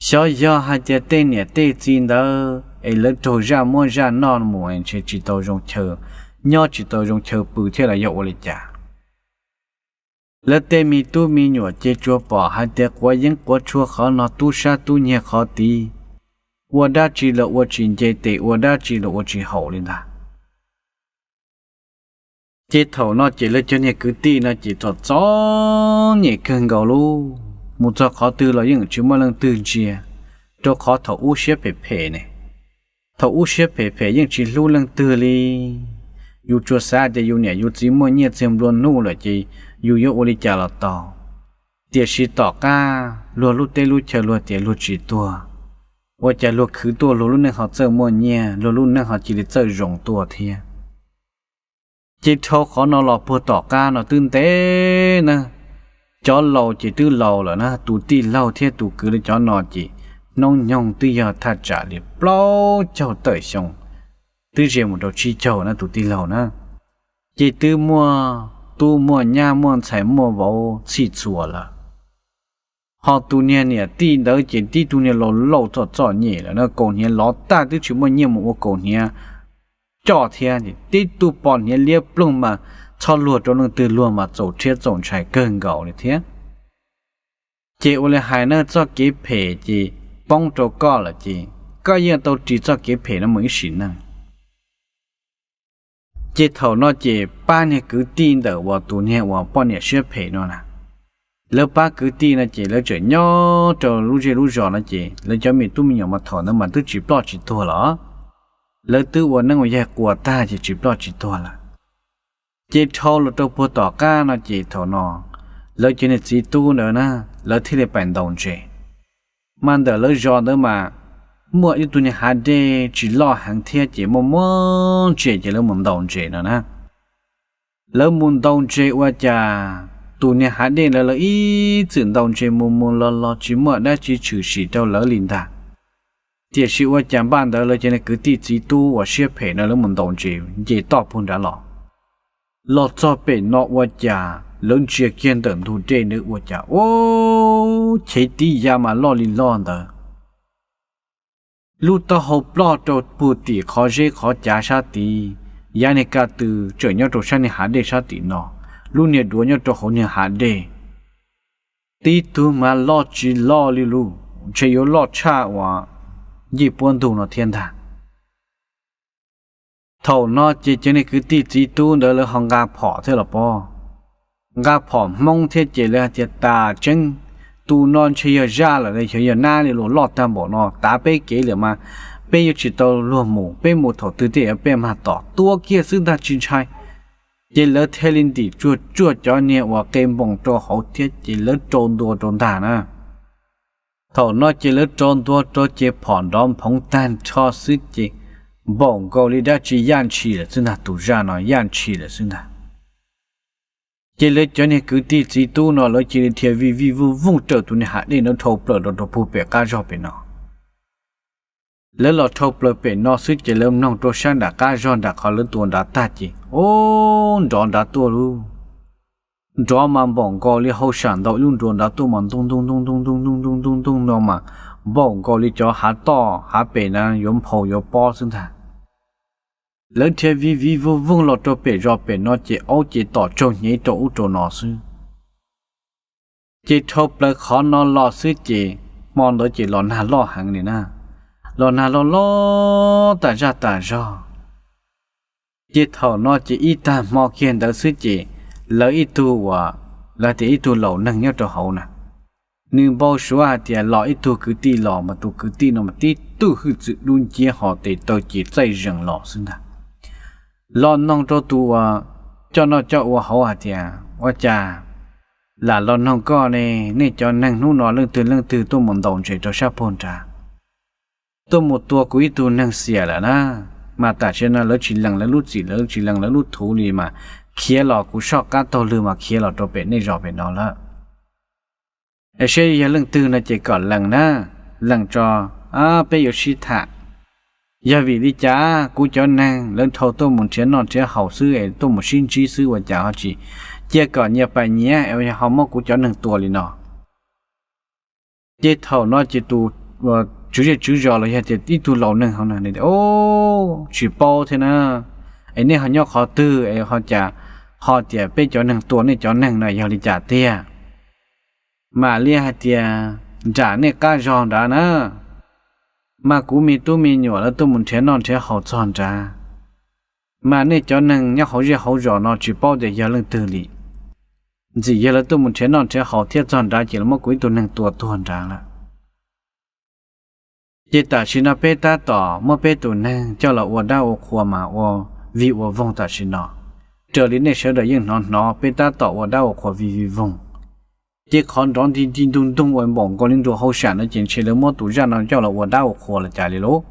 Xyov yog hais tias tej niam tej txiv ntawd es lawv raug zaj muab zaj noj mus ntshe tsis tau zoo chaw nyob tsis tau zoo chaw pw thiab los yog ua li cas. Lawv tej me tub me nyuam ces tsuas pom hais tias quav yeeb quav tshuaj qhov no, tub sab tub nyiag qhov tid, ua dab tsi los ua tsis nce tes, ua dab tsi los ua tsis haum li ntag. Ces thaum no ces lawv cov niag kwv tij no ces txom txom nyem kawg nkaus lub, mus txog qhov twg los yeej tsis muaj leej twg ntsia, rau qhov thaum ub siab phem phem ne, thaum ub siab phem phem yeej tsis hlub leej twg li. Yus tsuas xav tias yus niam yus txiv muaj nyiaj txiag nplua nuj lawm ces yus yuav ua li cas los tau. Tiam sis tom qab luag lub teb lub chaw luag tias luag tsis tuag, ua cas luag khwv tuaj luag lub neej ho txawj muaj nyiaj, luag lub neej ho cia li txawj zoo tuaj thiab. Ces dhau qhov no los puag tom qab no twb ntev na, cov laus ces twb laus lawm na, tus tij laug thiab tus kwv li cov no ces hnub nyoog twb yog thaj tsam li plaub caug tawm xyoo, twb ze mus rau tsib caug na tus tij laug na. Ces twb muaj tub muaj nyab muaj ntxhais muaj vauv txhij txhua lawm. Ho tus niag niam tij ntawd ces tib tug niag laus laus txom txom nyem lawm na, kaus hniav lov tag twb tsis muaj nyiaj mus ua kaus hniav coj thiab, tib tug pos hniav liab ploog mas txhob luag rau leej twg luag mas txaus rhiab txaus ntshai kawg nkaus li thiab. Ces ua li hais na, txoj kev phem ces poob rau koj lawm ces koj yeej tau ris txoj kev phem no mus ib sim neej. Ces thaum no ces pab niag kwv tij ntawm uas tus niag uas poj niam siab phem no na, lawv pab kwv tij no ces lawv tseem nyob rau lub zej lub zos no ces lawv cov me tub me nyuam mas thaum ntawd mas twb tsis ploj tsis tuag los, lawv twb ua neeb ua yaig quas tag ces tsis ploj tsis tuag lawm. Ces dhau los rau puag tom qab no ces thaum no lawv cov niag txiv tub ntawd na, lawv thiaj li pais ntaus ntses. Mas ntawm lawv zos ntawd mas muaj ib tug niag hav dej tsis loj heev thiab ces muaj muaj ntses ces lawv mus ntaus ntses no na. Lawv mus ntaus ntses ua cas tus niag hav dej ntawd lawv ib txwm ntaus ntses mus mus los los tsis muaj dab tsi tshwm sim rau lawv li ntag. Tiam sis ua cas npaj ntawd lawv cov niag kwv tij txiv tub uas siab phem no lawv mus ntaus ntses nce toj puag nrad los, los txog pem no ua cas lawv ntsia kiag ntawm ntug dej ntawd ua cas ub, chev tib yav mas loj li loj ntawd. Lub taub hau ploj rau puag tim qhov zeb qhov cav sab tid, yav niag ka tw tseem nyob rau sab niag hav dej sab tim no, lub niag duav nyob rau hauv niag hav dej. Tib tug mas loj tsis loj li lus, ntshe yuav loj tshaj uas ncej puab ntug no thiab ntag. Thaum no ces cov niag kwv tij txiv tub ntawd lawv ho nqa phom thiab los pob, nqa phom Hmoob thiab ces lawv hais tias tas tseeb, tus no ntshe yog zaj lawm, xyov yog nab li los loj tag npaum no, tav peb kev lawm mas peb yuav tsis tau luag mus, peb mus thaum twg tej peb mag tom tua kiag xwb ntag tsis ntshai. Ces lawv thiaj li ntim tsuag tsuag cov niag uas qe npoos rau hauv thiab ces lawv rau ntua rau ntag na. Thaum no ces lawv rau ntua rau ces phom nrov nphoov tag nrho xwb ces npaum nkaus li dab tsi yaj ntshis lawm xwb ntag, tus zaj no yaj ntshis lawm xwb ntag. Ces lawv cov niag kwv tij txiv tub no lawv cia li dhia vij vij vooj vooj raws tus niag hav dej no dhau plaws rau rau puag pem qab zog pem no. Lawv los dhau plaws pem no xwb ces lawv mloog rau sab nram qab zog nram qhov lawv tua nrad tag ces ub, nrov nrad tuaj lauj. Nrov mas npaum nkaus li hauj sam ntaus ib lub nruas nrad tuaj mas ntooj ntooj ntooj ntooj ntooj ntooj ntooj ntooj no mas npaum nkaus li cov hav toj hav pem na yuav nphau yuav pob xwb ntag. Lawv dhia vij vij vooj vooj los rau pem zos pem no ces aub ces tom tsaug hnyev rau ub rau no xwb. Ces dhau plaws qhov no los xwb ces hmo ntawd ces los nag loj heev li na, los nag loj loj tas zaj tas zog. Ces thaum no ces ib tag hmo kiag ntawd xwb ces lawv ib tug uas lawv tias ib tug laus neeg nyob rau hauv na, nws npau suav hais tias los ib tug kwv tij los mas tus kwv tij no mas tib tug hwj txwm dub nciab ho tes taw ces txaij zees los xwb ntag. Los noog rau tus uas coj noj coj ua hauv hais tias ua cas lam los noog koj ne, nej cov neeg hnub no leej twg leej twg tuaj mus ntaus ntses rau sab puag nrad, tuaj mus tua kuv ib tug neeg xiam lawm na, mas tam sim no lawv tsis lees lawv lub txim lawv tsis lees lawv lub thuv li mas khiav los kuv soj qab taug lw mas khiav los rau pem nej zos pem no lawm. Es seb yog leej twg no ces kom lees na, lees tso, peb yuav sib tham. Yog vim li cas kuv cov neeg lawv dhau tuaj mus nrhiav noj nrhiav haus xwb es tuaj mus sib ntsib xwb ua cas ho tsis cia kom nyias pais nyias es ho muab kuv cov neeg tua li no? Ces thaum no ces tus tswv zej tswv zos los yog tias ib tug laus neeg hauv no, tsis paub thiab na, es nej ho nyob qhov twg es ho cas ho tias peb cov neeg tua nej cov neeg no yog li cas tiag. Mam li hais tias nram nej qab zog nrad na, mas kuv me tub me nyuam lawv tuaj mus nrhiav noj nrhiav haus txog nrad, mas nej cov neeg nyob hauv zej hauv zos no tsis paub tias yog leej twg li. Ntxim yog lawv tuaj mus nrhiav noj nrhiav haus thiab txog nrad ces lawv muab kuv ib tug neeg tua tuag nrad lawm. Ces tam sim no peb tab tom muab peb tus neeg coj los ua dab ua qhua mas ua vig ua voog tam sim no, raws li nej sawv daws yeej hnov hnov peb tab tom ua dab ua qhua vig vig voog. Ces qhov nrov nti nti ntug ntug uas npaum nkaus li nruas hauj sam no ces ntshe lawv muab tus zaj no coj los ua dab ua qhua los cas li lauj.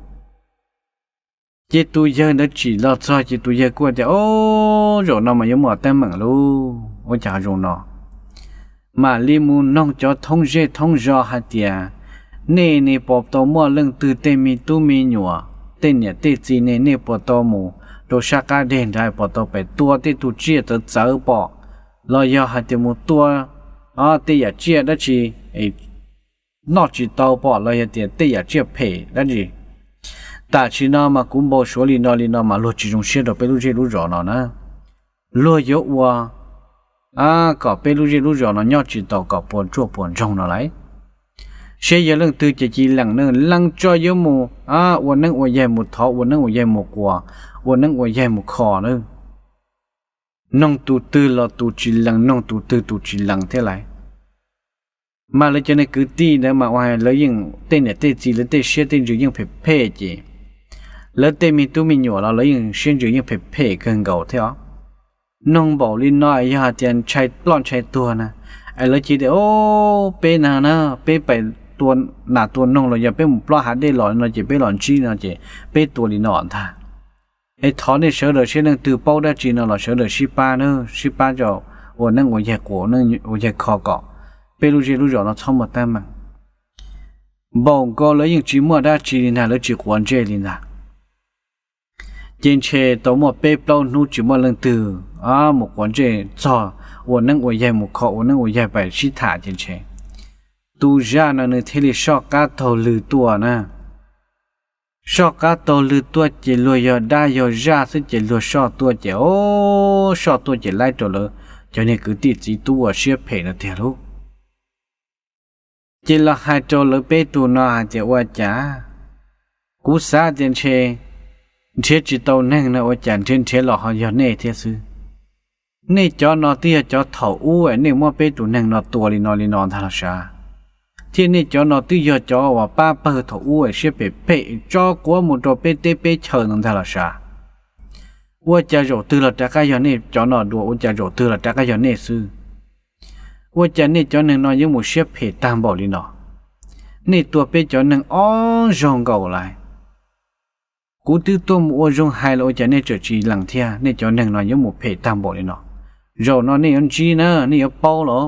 Ces tus yawg ntawd tsim los txog ces tus yawg kuj tias, Au, zaum no mas yuav muaj teeb meem lauj, ua cas zoo no. Mam li mus noog cov thoob zej thoob zos hais tias, Nej ne puas tau muaj leej twg tej me tub me nyuam, tej niam tej txiv ne, nej puas tau mus rau sab qab deg nrad, puas tau pem tua tej tug tsiaj txawv txawv pom, los yog hais tias mus tua tej yam tsiaj dab tsi noj tsis tau pom, los yog tias tej yam tsiaj phem dab tsi? Tam sim no mas kuv npau suav li no li no mas luag tsis zoo siab rau peb lub zej lub zos no na. Luag yuav ua kom peb lub zej lub zos no nyob tsis tau kom puas tsuaj puas ntsoog no lauj. Seb yog leej twg ces cia li lees na, lees tso yuav mus ua neeb ua yaig, mus thov ua neeb ua yaig, mus quas ua neeb ua yaig, mus kho na. Noog tus twg los tus tsis lees, noog tus twg tus tsis lees thiab lauj. Mas lawv cov niag kwv tij ntawd mas ua lawv yeej tej niam tej txiv lawv tej siab tej ntsws yeej phem phem ces lawv tej me tub me nyuam los lawv yeej siab ntsws yeej phem phem kawg nkaus thiab os. Noog npaum li no yog hais tias ntshai ploj ntshai tuag na, es lawv cia li tias, Au, peb na na, peb pais tua nas tua noog los yog peb mus plob hav dej los no ces peb los ntsib no ces peb tua li no ntag. Es thov nej sawv daws seb leej twg paub dab tsi no los sawv daws sib pab na, sib pab tso, ua neeb ua yaig quas ua neeb ua yaig kho kom peb lub zej lub zos no txhob muaj teeb meem. Npaum nkaus lawv yeej tsis muaj dab tsi li ntag, lawv tsis quav ntsej li ntag. Ces ntshe tau muaj peb plaub hnub tsis muaj leej twg mus quav ntsej txog ua neeb ua yaig, mus kho ua neeb ua yaig pais sib tham ces ntshe tus zaj no nws thiaj li soj qab taug lw tuaj na. Soj qab taug lw tuaj ces luag yog dab yog zaj xwb ces luag soj tuaj ces, o, soj tuaj ces laib rau lawv cov niag kwv tij txiv tub uas siab phem no tiag lauj. Ces los hais rau lawv peb tug no hais tias, Ua cas kuv xav tias ntshe nrhiav tsis tau neeg no ua cas nrhiav nrhiav los ho yog nej thiab xwb. Nej cov no twb yog cov thaum ub nej muab peb tus neeg no tua li no li no ntag los sav. Thiab nej cov no twb yog cov uas pab pawg thaum ub siab phem phem tso quav mus rau peb teb peb chaw no ntag los sav. Ua cas zaum twg los rov qab yog nej cov no dua, ua cas zaum twg los rov qab yog nej xwb? Ua cas nej cov neeg no yuav mus siab phem tag npaum li no? Nej tua peb cov neeg ob zaug nkaus lawm. Kuv twb tuaj mus ua zoo hais los ua cas nej tseem tsis lees thiab, nej cov neeg no yuav mus phem tag npaum li no. Zaum no nej yuav ntsib na, nej yuav paub los.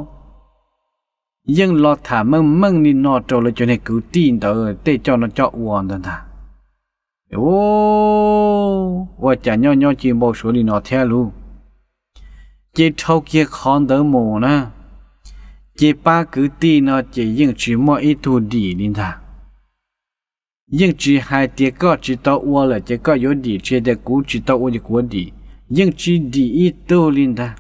Yeej los tham meej meej li no rau lawv cov niag kwv tij ntawd tej coj no coj ua ntawd ntag. Ua cas nyob nyob cia npau suav li no thiab lauj. Ces dhau kiag qhov ntawd mus na, ces pab kwv tij no ces yeej tsis muaj ib tug dim li ntag. Yeej tsis hais tias koj tsis tau ua lawm ces koj yuav dim, tsis hais tias kuv tsis tau ua ces kuv yuav dim, yeej tsis dim ib tug li ntag.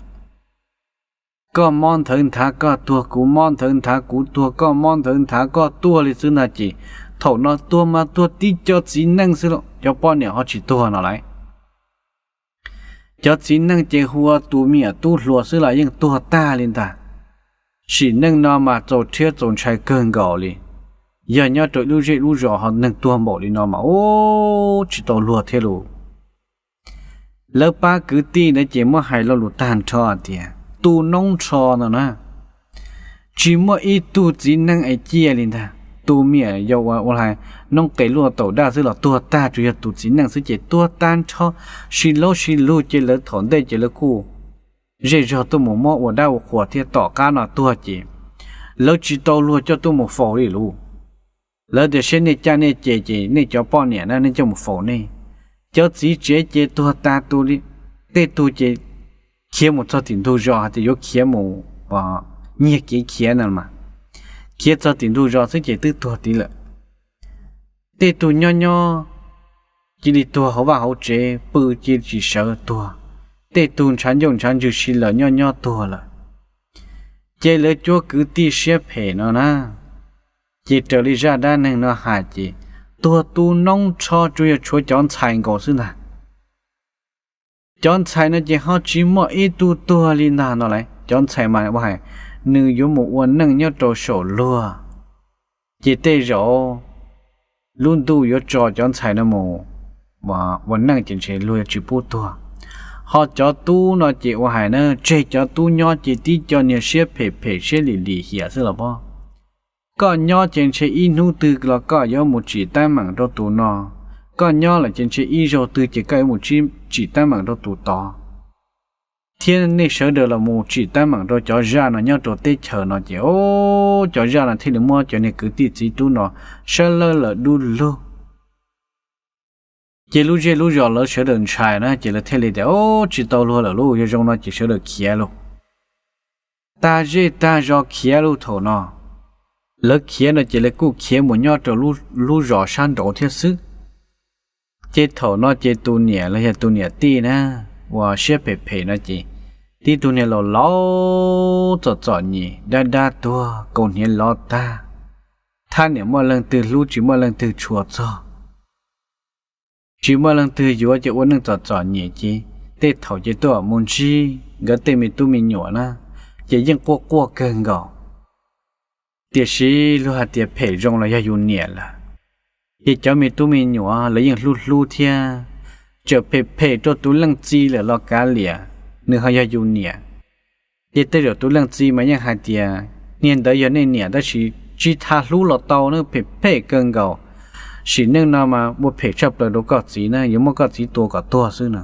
Koj mob nthawv nthav koj tuag, kuv mob nthawv nthav kuv tuag, koj mob nthawv nthav koj tuag li xwb ntag ces thaum no tuag mas tuag tib co txiv neej xwb, cov poj niam ho tsis tuag no lauj. Cov txiv neej ces hu ua tus me nyuam tub hluas xwb los yeej tuag tag li ntag. Sim neej no mas txaus rhiab txaus ntshai kawg nkaus li. Yog nyob rau ib lub zej lub zos ho neeg tuag npaum li no mas ub tsis tau luag thiab lauj. Lawv pab kwv tij ntawd ces muab hais lo lus tag nrho tias tu noob nrho no na, tsis muaj ib tug txiv neej es ciaj li ntag. Tus me nyuam yaus uas ua hais noob qes luaj taum daj xwb los tuag tag, tsuas yog tus txiv neej xwb ces tuag tag nrho. Sib laub sib lug ces lawv thaum ntej ces lawv kuj zej zog tuaj mus muab ua dab ua qhuas thiab tom qab no tuag ces lawv tsis tau luag coj tuaj mus faus li lauj. Lawv tias seb nej caj nej ces ces nej cov poj niam na nej coj mus faus nej. Cov txiv tsev ces tuag tag tu li, tej tug ces khiav mus txog tim ntug zos hais tias yuav khiav mus nyiag kev khiav no mas, khiav txog tim ntug zos xwb ces twb tuag tid lawm. Tej tug nyob nyob cia li tuag hauv vaj hauv tsev, pw cia li tsis sawv tuag. tej tug ntshav ncauj ntshav ntswg si lawm nyob nyob tuag lawm. Ces lawv cuab kwv tij siab phem no na, ces raws li zaj dab neeg no hais ces tuag tu noob nrho tsuas yog tshuav cov ntxhais nkaus xwb ntag. Cov ntxhais no ces ho tsis muaj ib tug tuag li ntag no las. Cov ntxhais mas ua hais nws yuav mus ua neej nyob rau saum luag, ces tej zaum lub ntuj yuav tso cov ntxhais no mus ua neej ces ntshe luag yuav tsis pub tuag. Ho cov tub no ces ua hais na, tseg cov tub nyob ces tib co niag siab phem phem siab lim lim hiam xwb los pob. Koj nyob ces ntshe ib hnub twg los koj yuav mus tsim teeb meem rau tus no, koj nyob lawm ces ntshe ib zaug twg ces koj yuav mus tsim teeb meem rau tus tod. Thiab nej sawv daws los mus tsim teeb meem rau cov zaj no nyob rau teb chaws no ces, o, cov zaj no thiaj li muab cov niag kwv tij txiv tub no sab lawj lawm dub lug. Ces lub zej lub zos lawv sawv daws ntshai na ces lawv thiaj li tias, o, tsis tau luag lawm lauj, yog zoo no ces sawv daws khiav lauj. Tag zej tag zos khiav lauj thaum no. Lawv khiav no ces lawv kuj khiav mus nyob rau lub zos sab nraud thiab xwb. Ces thaum no ces tus niam los yog tus niam tij na, uas siab phem phem no ces tib tug niag laus laus txom txom nyem dab dab tuag kaus hniav lov tag, thab niam muaj leej twg hlub tsis muaj leej twg tshua txog, tsis muaj leej twg yuav ces ua neej txom txom nyem ces tej thaum ces tuaj mus ntsib nkawd tej me tub me nyuam na, ces yeej quaj quaj kawg nkaus. Tiam sis luag hais tias phem zoo los yog yus niam lawm, ces cov me tub me nyuam lawv yeej hlub hlub thiab. Txawm phem phem rau tus leej txiv lawm los kav liam, nws ho yog yus niam. Ces tej zaum tus leej txiv mas yeej hais tias niag ntawd yog nej niam tab sis tsis tas hlub los tau na, phem phem kawg nkaus. Sim neej no mas ua phem tshaj plaws rau koj txiv na, yuav muab koj txiv tua kom tuag xwb no.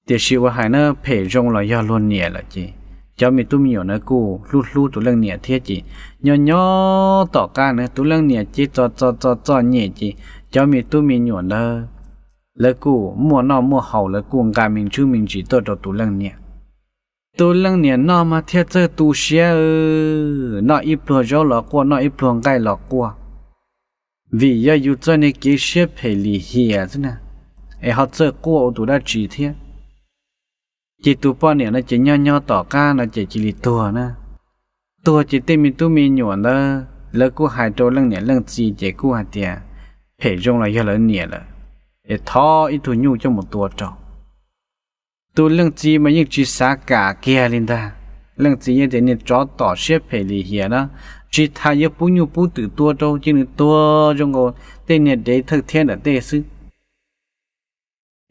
Tiam sis ua hais na, phem zoo los yog luag niam lawm ces cov me tub me nyuam na kuj hlub hlub tus leej niam thiab ces nyob nyob tom qab na tus leej niam ces txom txom txom txom nyem ces cov me tub me nyuam ntawd lawv kuj muaj noj muaj haus, lawv kuj nqa me ntsis me ntsis tuaj rau tus leej niam. Tus leej niam noj mas thiaj txawj tu siab, noj ib pluag zaub los quaj, noj ib pluag nqaij los quaj. Vim yog yus txoj niag kev siab phem lim hiam xwb na, es ho txawj quaj ua tus dab tsi thiab. Ces tus poj niam no ces nyob nyob tom qab no ces cia li tuag na. Tuag ces tej me tub me nyuam ntawd lawv kuj hais rau leej niam leej txiv ces kuj hais tias phem zoo los yog lawv niam lawm, es thov ib tug nyuj coj mus tua rau. Tus leej txiv mas yeej tsis xav kam kiag li ntag. Leej txiv yeej tias niag tsov tom siab phem lim hiam na, tsis tas yuav pub nyuj pub twm tua rau ces nws tuag zoo nkaus tej niag dev thawj thiab ntawm tej xwb.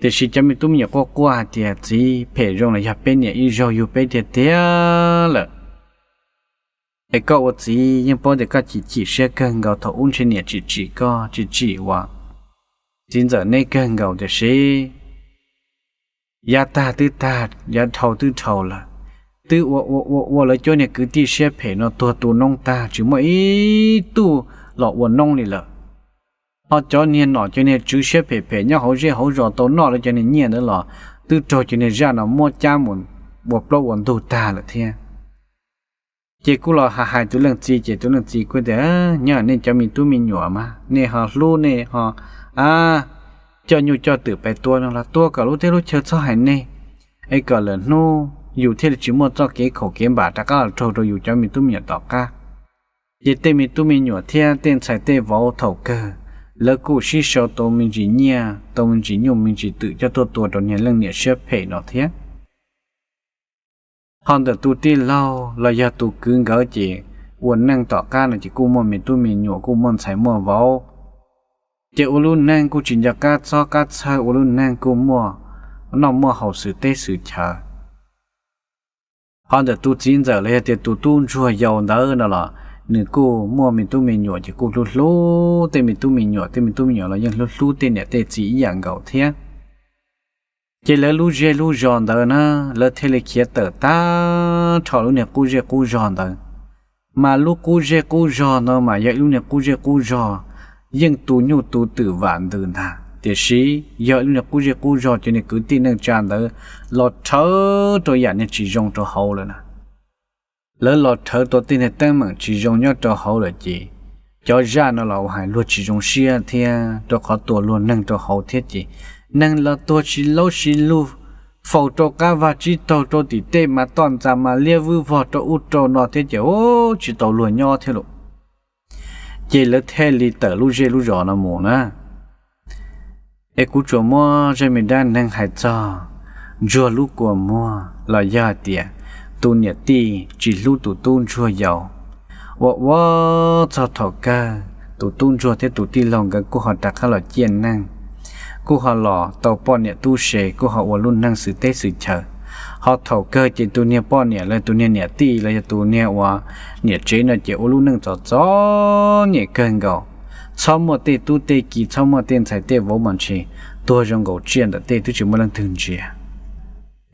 Tiam sis cov me tub me nyuam quaj quaj hais tias txiv, phem zoo los yog peb niam ib zaug yug peb tiag tiag lawm. Es koj ua txiv yeej paub tias koj chim chim siab kawg nkaus thaum ub ntshe niam tsim tsim koj, tsim tsim uas txiv ntxawm neb kawg nkaus tiam sis yav tag twb tag, yav dhau twb dhau lawm. Twb ua ua ua ua lawv cuab niag kwv tij siab phem no tuag tu noob tag tsis muaj ib tug los ua noob li lawm. Ho cov niag nom cov niag tswv siab phem phem nyob hauv zej hauv zos tau noj lawv cov niag nyiaj ntawd los twb raug cov niag zaj no muab cab mus ua plaub ua ntug tag lawm thiab. Ces kuj los hais hais tus leej txiv ces tus leej txiv kuj tias, nyob nej cov me tub me nyuam mas nej ho hlub nej ho, a, coj nyuj coj twm pais tua no los tua kom lub teb lub chaw txhob hais nej, es kom lawm hnub yus thiaj li tsis muaj txoj kev khaum kev npam rov qab los raug rau yus cov me tub me nyuam tom qab. Ces tej me tub me nyuam thiab tej ntxhais tej vauv thaum kawg lawv kuj sib sau tau me ntsis nyiaj tau me ntsis nyuj me ntsis twm coj tuaj tua rau niag leej niam siab phem no thiab. Ho ntawm tus tij laug los yog tus kwv nkawd ces ua neej tom qab no ces kuj muaj me tub me nyuam kuj muaj ntxhais muaj vauv. Ces ua lub neej kuj tsis nco qab txob qab txhawj, ua lub neej kuj muaj noj muaj haus xwm teb xwm chaw. Ho ntawm tus txiv ntxawm los yog tias tus tub ntsuag yau ntawd no los nws kuj muaj me tub me nyuam ces kuj hlub hlub tej me tub me nyuam, tej me tub me nyuam los yeej hlub hlub tej niam tej txiv ib yam nkaus thiab. Ces lawv lub zej lub zos ntawd na, lawv thiaj li khiav tawm tag nrho lub niag qub zej qub zos ntawd. Mas lub qub zej qub zos ntawd mas yog ib lub niag qub zej qub zos yeej tu nyuj tu twm vam ntws ntag, tiam sis yog ib lub niag qub zej qub zos cov niag kwv tij neej tsa ntawd los rhawv rau yam niag tsis zoo rau hauv lawm na. Lawv los rhawv tau tej niag teeb meem tsis zoo nyob rau hauv lawm ces cov zaj no los ua hais luag tsis zoo siab thiab, rau qhov tua luag neeg rau hauv thiab ces neeg los tuag tsis laub tsis lug, faus rau qab vag tsib taug rau tim tej mas toj ntxas mas liab vwb vog rau ub rau no thiab ces ub tsis tau luag nyob thiab lawm. Ces lawv thiaj li tawm lub zej lub zos no mus na. Es kuv tsuas muab zaj me dab neeg hais txog ntsuag lub kua muag los yog hais tias tus niam tij tsis hlub tus tub ntsuag yau, ua ua txog thaum kawg tus tub ntsuag thiab tus tij laug nkawd kuj ho rov qab los ciaj neeg, kuj ho los tau poj niam tub se, kuj ho ua lub neej xwm teb xwm chaw. Ho thaum kawg ces tus niag poj niam los tus niag niam tij los yog tus niag uas niam tsev no ces ua lub neej txom txom nyem kawg nkaus, txhob muaj tej tub tej ki, txhob muaj tej ntxhais tej vauv mas ntshe tuag zoo nkaus tsiaj ntawm tej twb tsis muaj leej twg ntsia.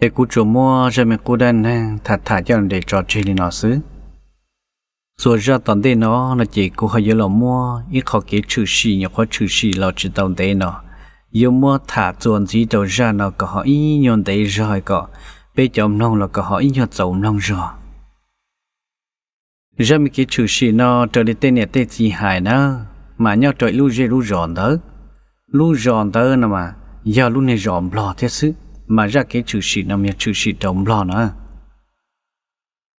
Es kuv tsuas muab zaj me qub dab neeg tham tham coj nres tso tseg li no xwb. Txuas zaj tom ntej no no ces kuv ho yuav los muab ib qho kev tshwm sim nyuam qhuav tshwm sim los tsis tau ntev no, yuav muab tham txuas ntxiv rau zaj no kom ho ib nyuag ntev zog kom peb cov mloog los kom ho ib nyuag txaus mloog zog. Zaj me kev tshwm sim no raws li tej niam tej txiv hais na, mas nyob rau ib lub zej lub zos ntawd. Lub zos ntawd no mas yog lub niag zos nplog thiab xwb, mas zaj kev tshwm sim no mas yog tshwm sim rau nplog na.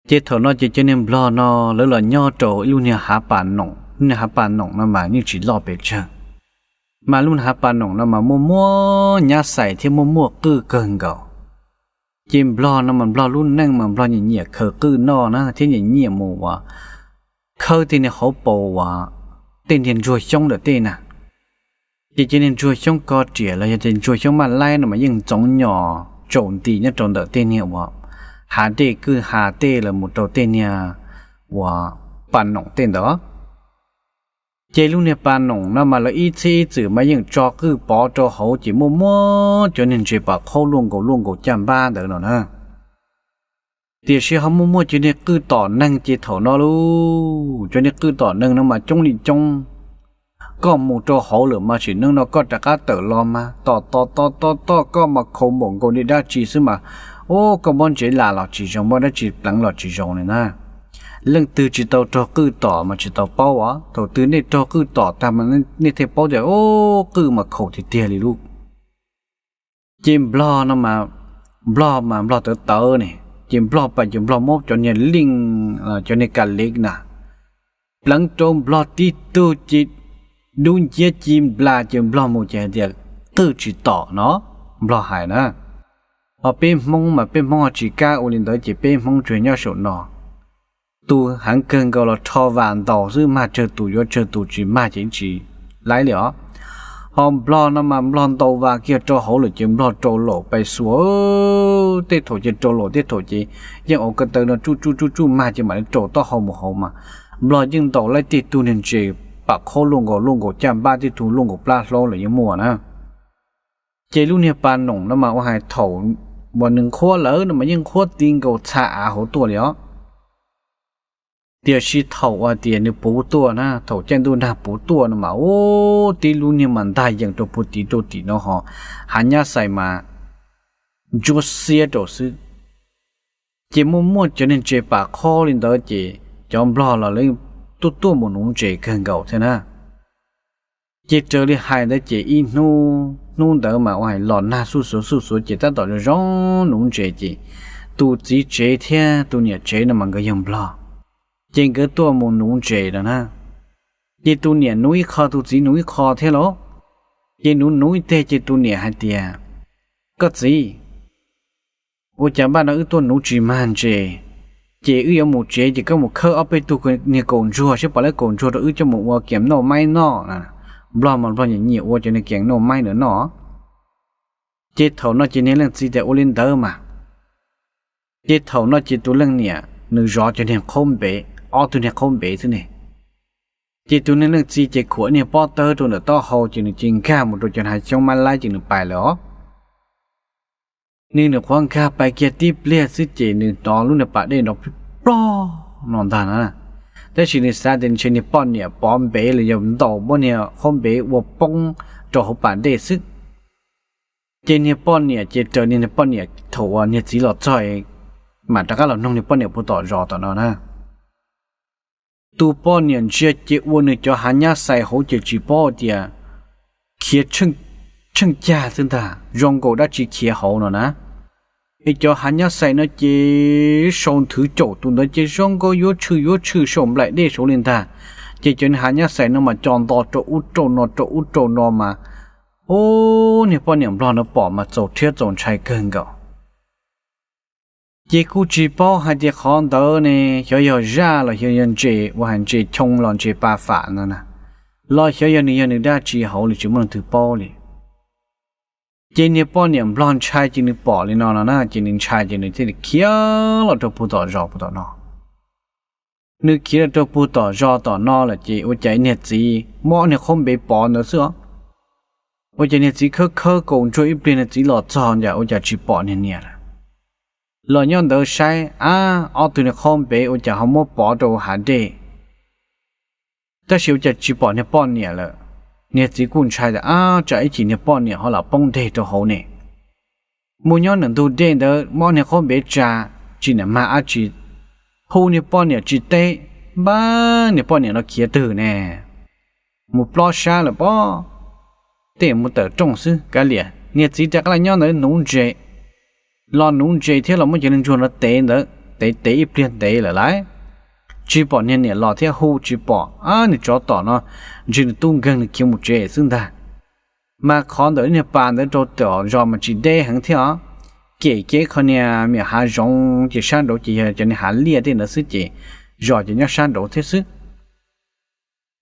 Ces thaum no ces cov niag nplog no lawv los nyob rau ib lub niag hav pas noom, lub niag hav pas noom no mas yeej tsis loj pes tsawg. Mas lub niag hav pas noom no mas muaj muaj nyab xais thiab muaj muaj qwj kawg nkaus. Ces nplog no mas nplog lub neej mas nplog nyiam nyiam khaws qwj noj na thiab nyiam nyiam mus uas khawb tej niag hauv paus uas tej niag ntsuag xyoob ntawm tej na. Ces cov niag ntsuag xyoob ko riam los yog tias ntsuag xyoob maj laib no mas yeej ntxoov nyos tsaus nti nyob rau ntawm tej niag uas hav dej kwj ha tej los mus rau tej niag uas pas noom tej ntawd. Ces lub niag pas noom no mas lawv ib txhiab ib txwm mas yeej tso qwj pov rau hauv ces muaj muab cov niag ntses pam qhaub luaj nkaus luaj nkaus caj npab ntawd no na. Tiam sis ho muaj muab cov niag qwj tom neeg ces thaum no lauj, cov niag qwj tom neeg no mas coob li coob. Koj mus rau hauv lawm mas sim neej no koj rov qab tawm los mas tom tom tom tom tom koj mas khaus npaum nkaus li dab tsi xwb mas, ub, koj muab ntsev las los tsis zoo, muab dab tsi pleev los tsis zoo li na. Leej twg tsis tau raug qwj tom mas tsis tau paub os, thaum twg nej raug qwj tom tag mas nej thiaj paub tias ub, qwj mas khaus tiag tiag li lauj. Ces nplog no mas, nplog mas nplog tawv tawv ne, ces nplog pas ces nplog muab cov niag leej, cov niag ka lev na pleev rau nplog tib tug ces dub nciab ci nplas ces nplog mus ces hais tias qwj tsis tom no, nplog hais na. Ho peb Hmoob mas peb Hmoob ho tsis kam ua li ntawd ces peb Hmoob tsuas nyob saum no. Tus heev kawg nkaus los rho vas ntaus xwb, mag tsawg tus yuav tsawg tus, tsis mag ces tsis laib li os. Ho nplog no mas nplog ntaus vas kiag rau hauv lawm ces nplog rau laum pais xuas, tej thaum ces rau laum, tej thaum ces yeej ua ko taw no tsuj tsuj tsuj tsuj mag ces mam li rau taub hau mus hauv mas. Nplog yeej ntaus laib tej tug niag ntses pam qhaub luaj nkaus luaj nkaus caj npab, tej tug luaj nkaus plab hlaub los yeej muaj na. Ces lub niag pas noom no mas ua hais thaum uas nws nqhuab lawm no mas yeej nqhuab ti nkaus txha av hauv tuaj li os. Tiam sis thaum uas tias nws puv tuaj na, thaum caij ntuj nag puv tuaj no mas ub, tib lub niag mas ntag yees rau puag tim rau tim no ho, hav nyab xais mas ntsuab xiab rau xwb. Ces muaj muaj cov niag ntses pam qhob li ntawd ces cov nplog los lawv tuaj tuaj mus nuv ntses kawg nkaus thiab na. Ces raws li hais ntawd ces ib hnub, hnub ntawd mas ua hais los nag xuj xuav xuj xuav ces tab tom zoo zoo nuv ntses ces tus txiv tsev thiab tus niam tsev no mas nkawd yog nplog, ces nkawd tuaj mus nuv ntses no na. Ces tus niam nuv ib qho, tus txiv nuv ib qho thiab lauj. Ces nuv nuv ib teg ces tus niam hais tias, Koj txiv, ua cas npaj no wb tuaj nuv tsis mag ntses, ces wb yuav mus tsev ces koj mus khawb ob peb tug niag kaum ntsuag seb puas laib kaum ntsuag rau wb coj mus ua kiam noj maib noj. Nplog mas nplog nyiam nyiam ua cov niag kiam noj maib ntawd noj. Ces thaum no ces niag leej txiv tias ua li ntawd mas. Ces thaum no ces tus leej niam nws zov cov niag qhaub npev, ob tug niag qhaub npev xwb ne. Ces tus niag leej txiv ces khuam niag pob tawb rau ntawm taub hau ces nws ces nkag mus rau cov hav xyoob mab laib ces nws pais lawm os. Nws nws qhuav nkag pais kiag tib pliag xwb ces nws hnov lub niag pas dej nrov plog no ntag na. Tab sis nws xav tias ntshe niag poj niam pov npev los yog ntaus muab niag qhaub npev ua poob rau hauv pas dej xwb. Ces niag poj niam ces raws li niag poj niam thaum uas niag txiv los txog mam rov qab los noog niag poj niam puag tom zos tom no na. Tus poj niam ntsia ces ua nws cov hav nyab xais hauv ces tsis paub tias khiav tsheej cag xwb ntag, zoo nkaus dab tsi khiav hauv no na. Es cov hav nyab xais no ces sau nthwv caum tus ntawd ces zoo nkaus yuav tshwm yuav tshwm saum nplaim dej saud li ntag. Ces cov niag hav nyab xais no mas co nto rau ub rau no rau ub rau no mas, ub, niag poj niam nplog no pom mas txaus rhiab txaus ntshai kawg nkaus. Ces kuj tsis paub hais tias qhov ntawd ne xyov yog zaj los xyov yog ntses uas hais ntses choo los ntses pa fam no na, los xyov yog nws yog nws dab tsi hauv li tsis muaj leej twg paub li. Ces niag poj niam nplog ntshai ces nws pom li no no na ces nws ntshai ces nws thiaj li khiav los rau puag tom zos puag tom no. Nws khiav los rau puag tom zos tom no lawm ces ua cas niag txiv muab ob niag qhaub npev pov ntawd xwb os. Ua cas niag txiv khawb khawb kaus ntsuag ib pliag niag txiv los txog ntawm ua cas tsis pom niag niam lawm. Los nyob ntawd saib, ab, ob tug niag qhaub npev ua cas ho muab pov rau hav dej, tab sis ua cas tsis pom niag poj niam lawm. Niag txiv kuj ntshai tias, ab, tsam ib chim niag poj niam ho lam poob deg rau hauv ne. Mus nyob ntawm ntug dej ntawd muab niag qhaub npev tsa, tsis niam mag dab tsi, hu niag poj niam tsis teb, npab niag poj niam no khiav twg ne, mus plob sab lawm pob. Tej mus tawm rooj xwb kav liam. Niag txiv rov qab los nyob ntawd nuv ntses, los nuv ntses thiab los muab cov niag ntsuag no tev ntawd tev tev ib pliag ntev lawm lauj, tsis pom niag niam los thiab hu tsis pom, ab, niag tsov tom no ntshe nws tub nkeeg nws khiav mus tsev xwb ntag. Mas qhov ntawm niag pas ntawd rau tom zos mas tsis deb heev thiab os, kem kem qhov niag me hav zoov ces sab nraud ces yog cov niag hav liaj tej ntawd xwb ces zos ces nyob sab nraud thiab xwb.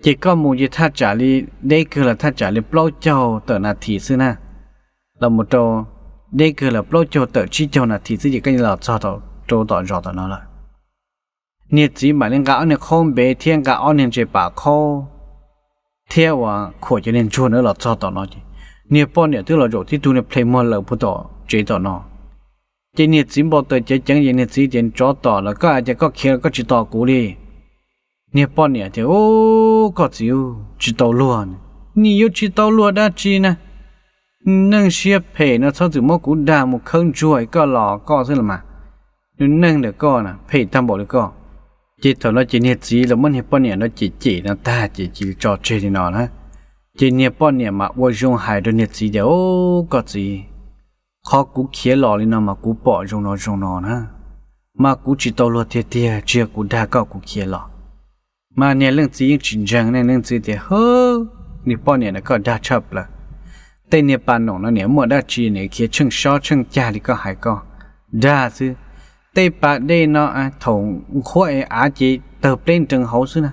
Ces koj mus ces thaj tsam li deb kawg los thaj tsam li plaub caug tawm nas this xwb na, los mus rau deb kawg los plaub caug tawm tsib caug nas this xwb ces koj los txog rau tom zos tom no lawm. Niag txiv mam li nqa ob niag qhaub npev thiab nqa ob niag ntses pam qhaub thiab uas khuam cov niag ntsuag ntawd los txog tom no ces niag poj niam twb los zaum tib tug niag ple muag lawm puag tom tsev tom no. Ces niag txiv npau taws ceev ceev ces niag txiv tias, tsov tom los koj hais tias koj khiav los koj tsis tos kuv li. Niag poj niam tias, ub, koj txiv, tsis tau luag. Nim yuav tsis tau luag dab tsi na, neeg siab phem no txhob txwm muab kuv dag mus khawb ntsuag koj los koj xwb los mas. Nws neeg ntawm koj na phem tag npaum li koj. Ces thaum no ces niag txiv los muab niag poj niam no cem cem no tag ces cia li tso tseg li no na. Ces niag poj niam mas ua zoo hais rau niag txiv tias, ub, koj txiv, qhov kuv khiav los li no mas kuv pom zoo no zoo no na, mas kuv tsis tau luag tiag tiag, tsis yog kuv dag koj kuv khiav los. Mas niag leej txiv yeej tsis ntseeg ne, leej txiv tias, hwb, niag poj niam no koj dag tshaj plaws. Tej niag pas noom no niam muaj dab tsi niam khiav tsheej sob tsheej cag li koj hais koj, dag xwb. Tej pas dej no thaum nqhuab es av ces tawg pleb nreeg hauv xwb na,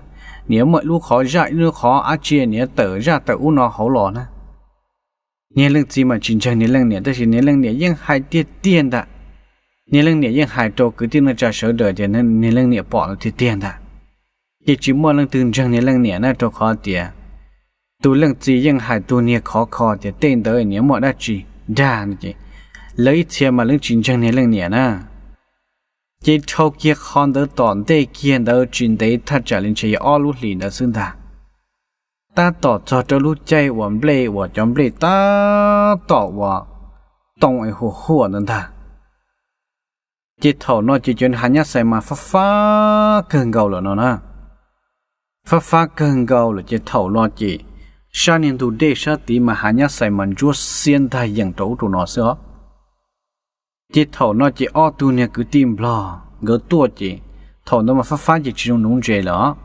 niam muaj ib lub qhov zaj ib lub qhov av tsi niam tawm zaj tawm ub no hauv los na. Niag leej txiv mas tsis ntseeg niag leej niam tab sis niag leej niam yeej hais tiag tiag ntag. Niag leej niam yeej hais rau kwv tij neej tsa sawv daws tias niag leej niam pom no tiag tiag ntag. Ces tsis muaj leej twg ntseeg niag leej niam na rau qhov tias tus leej txiv yeej hais tus niag khov kho tias tej ntawd niam muaj dab tsi dag no ces lawv ib txhia mas lawv tsis ntseeg niag leej niam na. Ces dhau kiag qhov ntawd tom ntej kiag ntawd tsis ntev thaj tsam li ntshe yog ob lub hlis ntawd xwb ntag, tab tom txog rau lub caij uas nplej uas cov nplej tab tom uas too es huam huam ntawd ntag. Ces thaum no ces cov hav nyab xais mas fab fab kawg nkaus lawm no na. Fab fab kawg nkaus lawm ces thaum no ces sab niag ntug dej sab tid mas hav nyab xais mas ntsuab xiab ntag yees rau ub rau no xwb os. Ces thaum no ces ob tug niag kwv tij nplog nkawd tuaj ces thaum ntawd mas fab fab ces tsis zoo nuv ntses lawm os.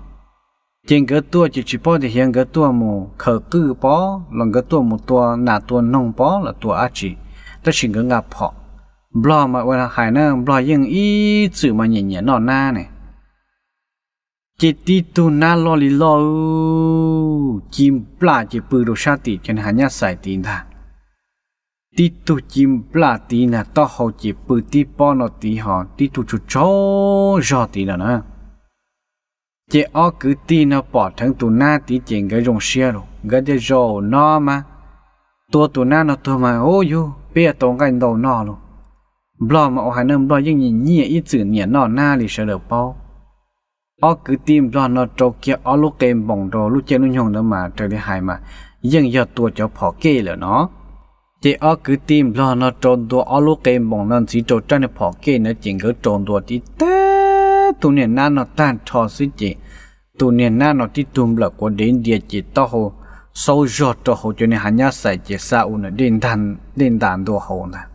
Ces nkawd tuaj ces tsis paub tias xyov nkawd tuaj mus khaws qwj pob los nkawd tuaj mus tua nas tua noog pob los tua dab tsi, tab sis nkawd nqa phom. Nplog mas ua hais na nplog yeej ib txwm mas nyiam nyiam noj nab ne. Ces tib tug nab loj li loj ci nplam ces pw rau sab tim cov hav nyab xais tid ntag. Tib tug ci nplam tid ntag taub hau ces pw tib pob no tid ho tib tug tsaug tsaug zog tid lawm na. Ces ob kwv tij no pom dheev tus nab tid ces nkawd zoo siab lauj, nkawd tias zaum no mas tua tus nab no tuag mas ub yug peb yuav tau nqaij ntau noj lauj. Nplog mas ua hais na nplog yeej nyiam nyiam ib txwm nyiam noj nab li sawv daws paub. Ob kwv tij nplog no rau kiag ob lub qe npoos rau lub caij lub nyoog ntawd mas raws li hais mas yeej yog tua cov phom kej lawm no. Ces ob kwv tij nplog no rau ntua ob lub qe npoos no ntxiv rau rab niag phom kej ntawd ces nkawd rau ntua tib teg tus niag nab no tag nrho xwb ces tus niag nab no tib tug nplawm quav dev ntia ces taub hau xaub zog rau hauv cov niag hav nyab xais ces xa u na dej ntas ntua hauv ntag.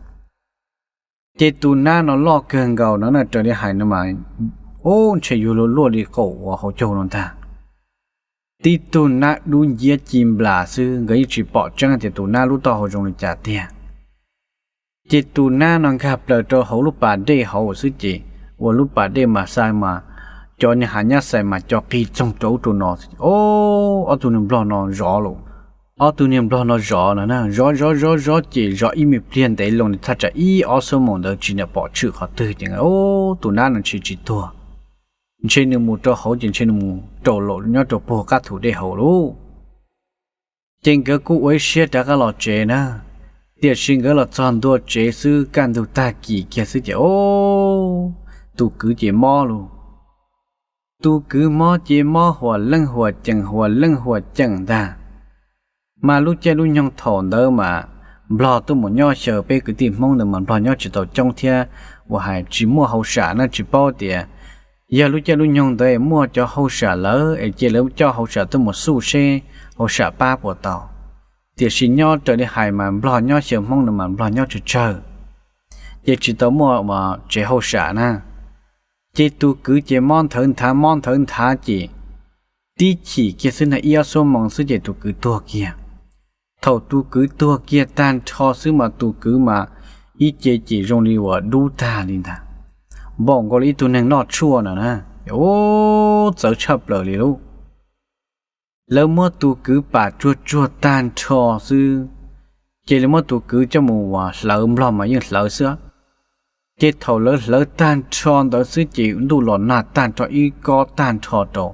Ces tus nab no loj kawg nkaus no na, raws li hais no mas, ub, ntshe yuav luag luaj li qaum uas hauv caug no ntag. Tib tug nab dub nciab ci nplas xwb, nkawd yeej tsis pom tseeb tias tus nab lub taub hau zoo li cas tiag. Ces tus nab no nkag plaws rau hauv lub pas dej hauv xwb ces, uas lub pas dej mas xa mas, cov niag hav nyab xais mas co qis txoog rau ub rau no xwb. Ob tug niag nplog no zov lawm. Ob tug niag nplog no zov no na, zov zov zov zov ces zov ib me pliag ntev loo li thaj tsam ib ob xuab moos ntawd tsis pom tshwm qhov twg ces, ub, tus nab no ntshe tsis tuag, ntshe nws mus rau hauv ces ntshe nws mus raus los nyob rau puag qab thum dej hauv lauj. Ces nkawd kuj ua ib siab rov qab los tsev na, tiam sis nkawd los txog ntua tsev xwb kaj ntug tag kis kiag xwb ces, ub, tus kwv ces mob lauj. Tus kwv mob ces mob huam leej huam ceem huam leej huam ceem ntag. Mas lub caij lub nyoog thaum ntawd mas nplog tuaj mus nyob xyaw peb kwv tij Hmoob ntawd mas nplog nyob tsis tau coob thiab, uas hais tsis muaj hauj sam na, tsis paub tias yog lub caij lub nyoog ntawd muaj cov hauj sam lawm es cia lawv coj hauj sam tuaj mus xyuas seb hauj sam pab puas tau. Tiam sis nyob raws li hais mas nplog nyob xyaw Hmoob ntawd mas nplog nyob tsawg tsawg, ces tsis tau muaj tsev hauj sam na. Ces tus kwv ces mob nthawv nthav mob nthawv nthav ces tib chim kiag xwb na, ib ob xuab moos xwb ces tus kwv tuag kiag. Thaum tus kwv tuag kiag tag nrho xwb mas tus kwv mas ib ce ces zoo li uas dub tag li ntag, npaum nkaus li ib tug neeg noj tshuaj no na. Ub, txawv tshaj plaws li lauj. Lawv muab tus kwv pam tsuag tsuag tag nrho xwb, ces lawv muab tus kwv coj mus uas hlawv, nplog mas yeej hlawv xwb. Ces thaum lawv hlawv tag nrho ntawd xwb ces ntuj los nag tag nrho ib kob tag nrho rau.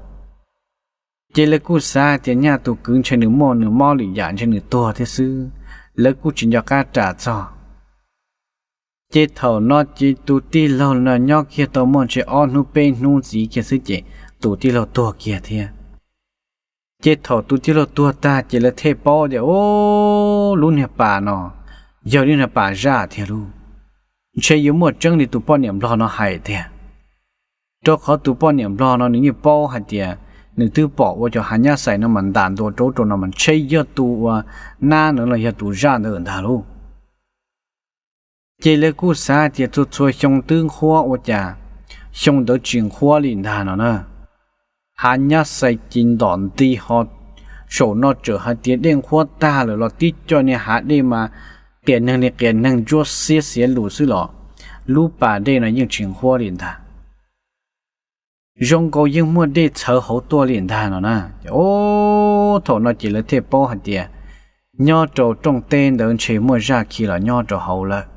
Ces lawv kuj xav tias nyaj tus kwv ntshe nws muaj nws mob lwm yam ntshe nws tuag thiab xwb, lawv kuj tsis nco qab ras txog. Ces thaum no ces tus tij laug no nyob kiag tau muaj ntshe ob hnub peb hnub ntxiv kiag xwb ces tus tij laug tuag kiag thiab. Ces thaum tus tij laug tuag tag ces lawv thiaj paub tias, ub, lub niag pas no yog lub niag pas zaj thiab lauj. Ntshe yuav muaj tseeb li tus poj niam nplog no hais tiag, rau qhov tus poj niam nplog no nws yeej paub hais tias nws twb pom ua cov hav nyab xais no mas ntas ntua rau rau no mas ntshe yog tus uas nab ntawd los yog tus zaj ntawd ntag lauj. Ces lawv kuj xav tias txhua txhua xyoo twb nqhuab ua cas xyoo ntawd tsis nqhuab li ntag no na. Hav nyab xais ci ntom nti ho, saum no txawm hais tias dej nqhuab tag lawm los tib co niag hav dej mas qias neeg li qias neeg ntsuab xiab xiav lus xwb los lub pas dej no yeej tsis nqhuab li ntag. Zoo nkaus yeej muaj dej txhawv hauv tuaj li ntag no na. Ub, thaum no ces lawv thiaj paub hais tias nyob rau rooj teb ntawd ntshe muaj zaj khi los nyob rau hauv lawm,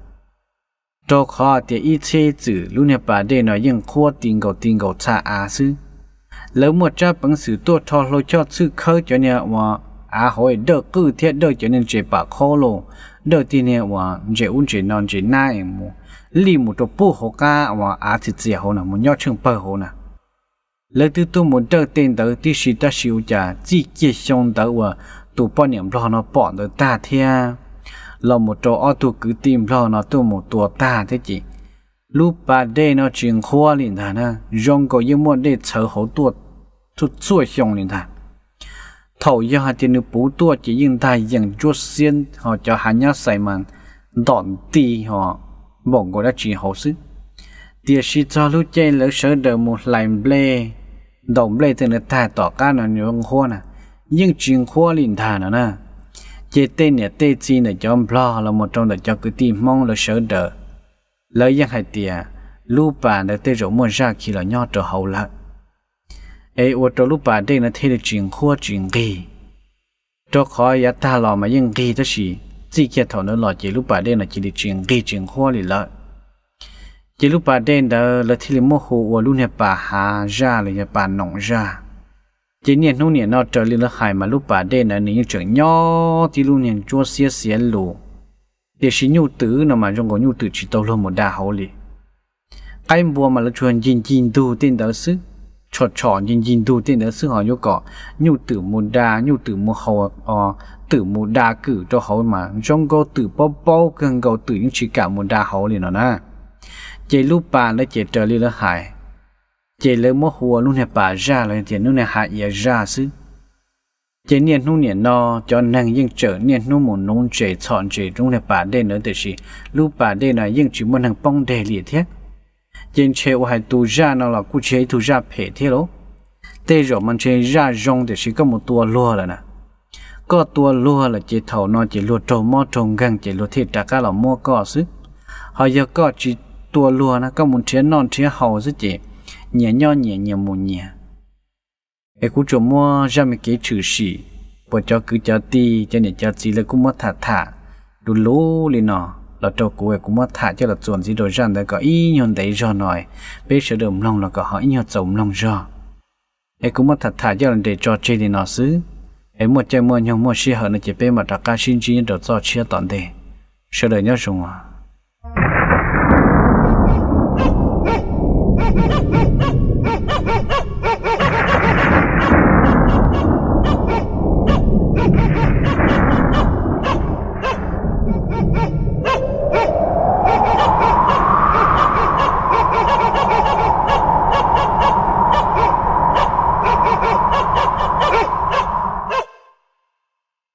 rau qhov tias ib txhiab ib txwm lub niag pas dej no yeej nqhuab ti nkaus ti nkaus txha av xwb. Lawv muaj tsab peev xwm tuaj rho hlau choj txhwj khawb cov niag uas av hauv dawj qwj thiab dawj cov niag ntses pam qhaub los, dawj tej niag uas ntses ub ntses no ntses nab mus, lij mus rau puag hauv qab uas av txias txias hauv na, mus nyob tsheej pawg hauv na. Lawv twb tuaj mus dawj tej ntawd tib si tab sis ua cas txij kiag xyoo ntawd uas tus poj niam nplog no pom ntawd tag thiab los mus rau ob tug kwv tij nplog no tuaj mus tua tag thiab ces lub pas dej no tsis nqhuab li ntag na, zoo nkaus yeej muaj dej txhawv hauv tuaj txhua txhua xyoo li ntag. Thaum yog hais tias nws puv tuaj ces yeej ntag yees ntsuab xiab ho cov hav nyab xais mas ntom nti ho npaum nkaus dab tsi hauv xwb. Tiam sis txog lub caij lawv sawv daws mus hlais nplej, ntaus nplej tej ntawd tag tom qab no nws nqhuab na, yeej tsis nqhuab li ntag no na. Ces tej niam tej txiv ntawm cov nplog los mus rau ntawm cov kwv tij Hmoob lawv sawv daws, lawv yeej hais tias lub pas ntawd tej zaum muaj zaj khi los nyob rau hauv lawm, es ua rau lub pas dej no thiaj li tsis nqhuab tsis nqig. Rau qhov yav tag los mas yeej nqig tab sis txij kiag thaum ntawd los ces lub pas dej no cia li tsis nqig tsis nqhuab li lawm. Ces lub pas dej ntawd lawv thiaj li muab hu ua lub niag pas hav zaj los yog pas noom zaj. Ces niaj hnub niam no raws li lawv hais mas lub pas dej ntawd nws yeej tseem nyob tib lub niag ntsuab xiab xiav lus, tiam sis nyuj twm no mas zoo nkaus nyuj twm tsis tau luag mus da hauv li. Qaib npua mas lawv tsuas ncig ncig ntug tej ntawd xwb, tshom tshom ncig ncig ntug tej ntawd xwb ho yuav kom nyuj twm mus da, nyuj twm mus haus, twm mus da kwm rau hauv mas zoo nkaus twm paub paub kawg nkaus twm yeej tsis kam mus da hauv li no na. Ces lub pas ntawd ces raws li lawv hais, ces lawv muab hu ua lub niag pas zaj los tias lub niag hav iav zaj xwb. Ces niaj hnub niam no cov neeg yeej tseem niaj hnub mus nuv ntses txhom ntses roob niag pas dej na, tiam sis lub pas dej no yeej tsis muaj neeg poob deg li thiab. Ces ntshe ua hais tus zaj no los kuj tsis yog ib tug zaj phem thiab lauj. Tej zaum mas ntshe zaj zoo tiam sis koj mus tua luag lawm na. Koj tua luag lawm ces thaum no ces luag raug mob raug nkeeg ces luag thiaj rov qab los muab koj xwb. Ho yog koj tsis tua luag na, koj mus nrhiav noj nrhiav haus xwb ces nyias nyob nyias, nyias mus nyias. Es kuv tsuas muab zaj me kev tshwm sim, puas cov kwv cov tij cov niam cov txiv lawv kuj muab tham tham luv luv li no los rau kuv es kuv muab tham coj los txuas ntxiv rau zaj ntawd kom ib nyuag ntev zog no, peb sawv daws mloog los kom ho ib nyuag txaus mloog zog. Es kuv muab tham tham coj los nres tso tseg li no xwb. Es muaj caij muaj nyoog muaj sij hawm no ces peb mam rov qab sib ntsib nyob rau txoj tshiab tom ntej. Sawv daws nyob zoo.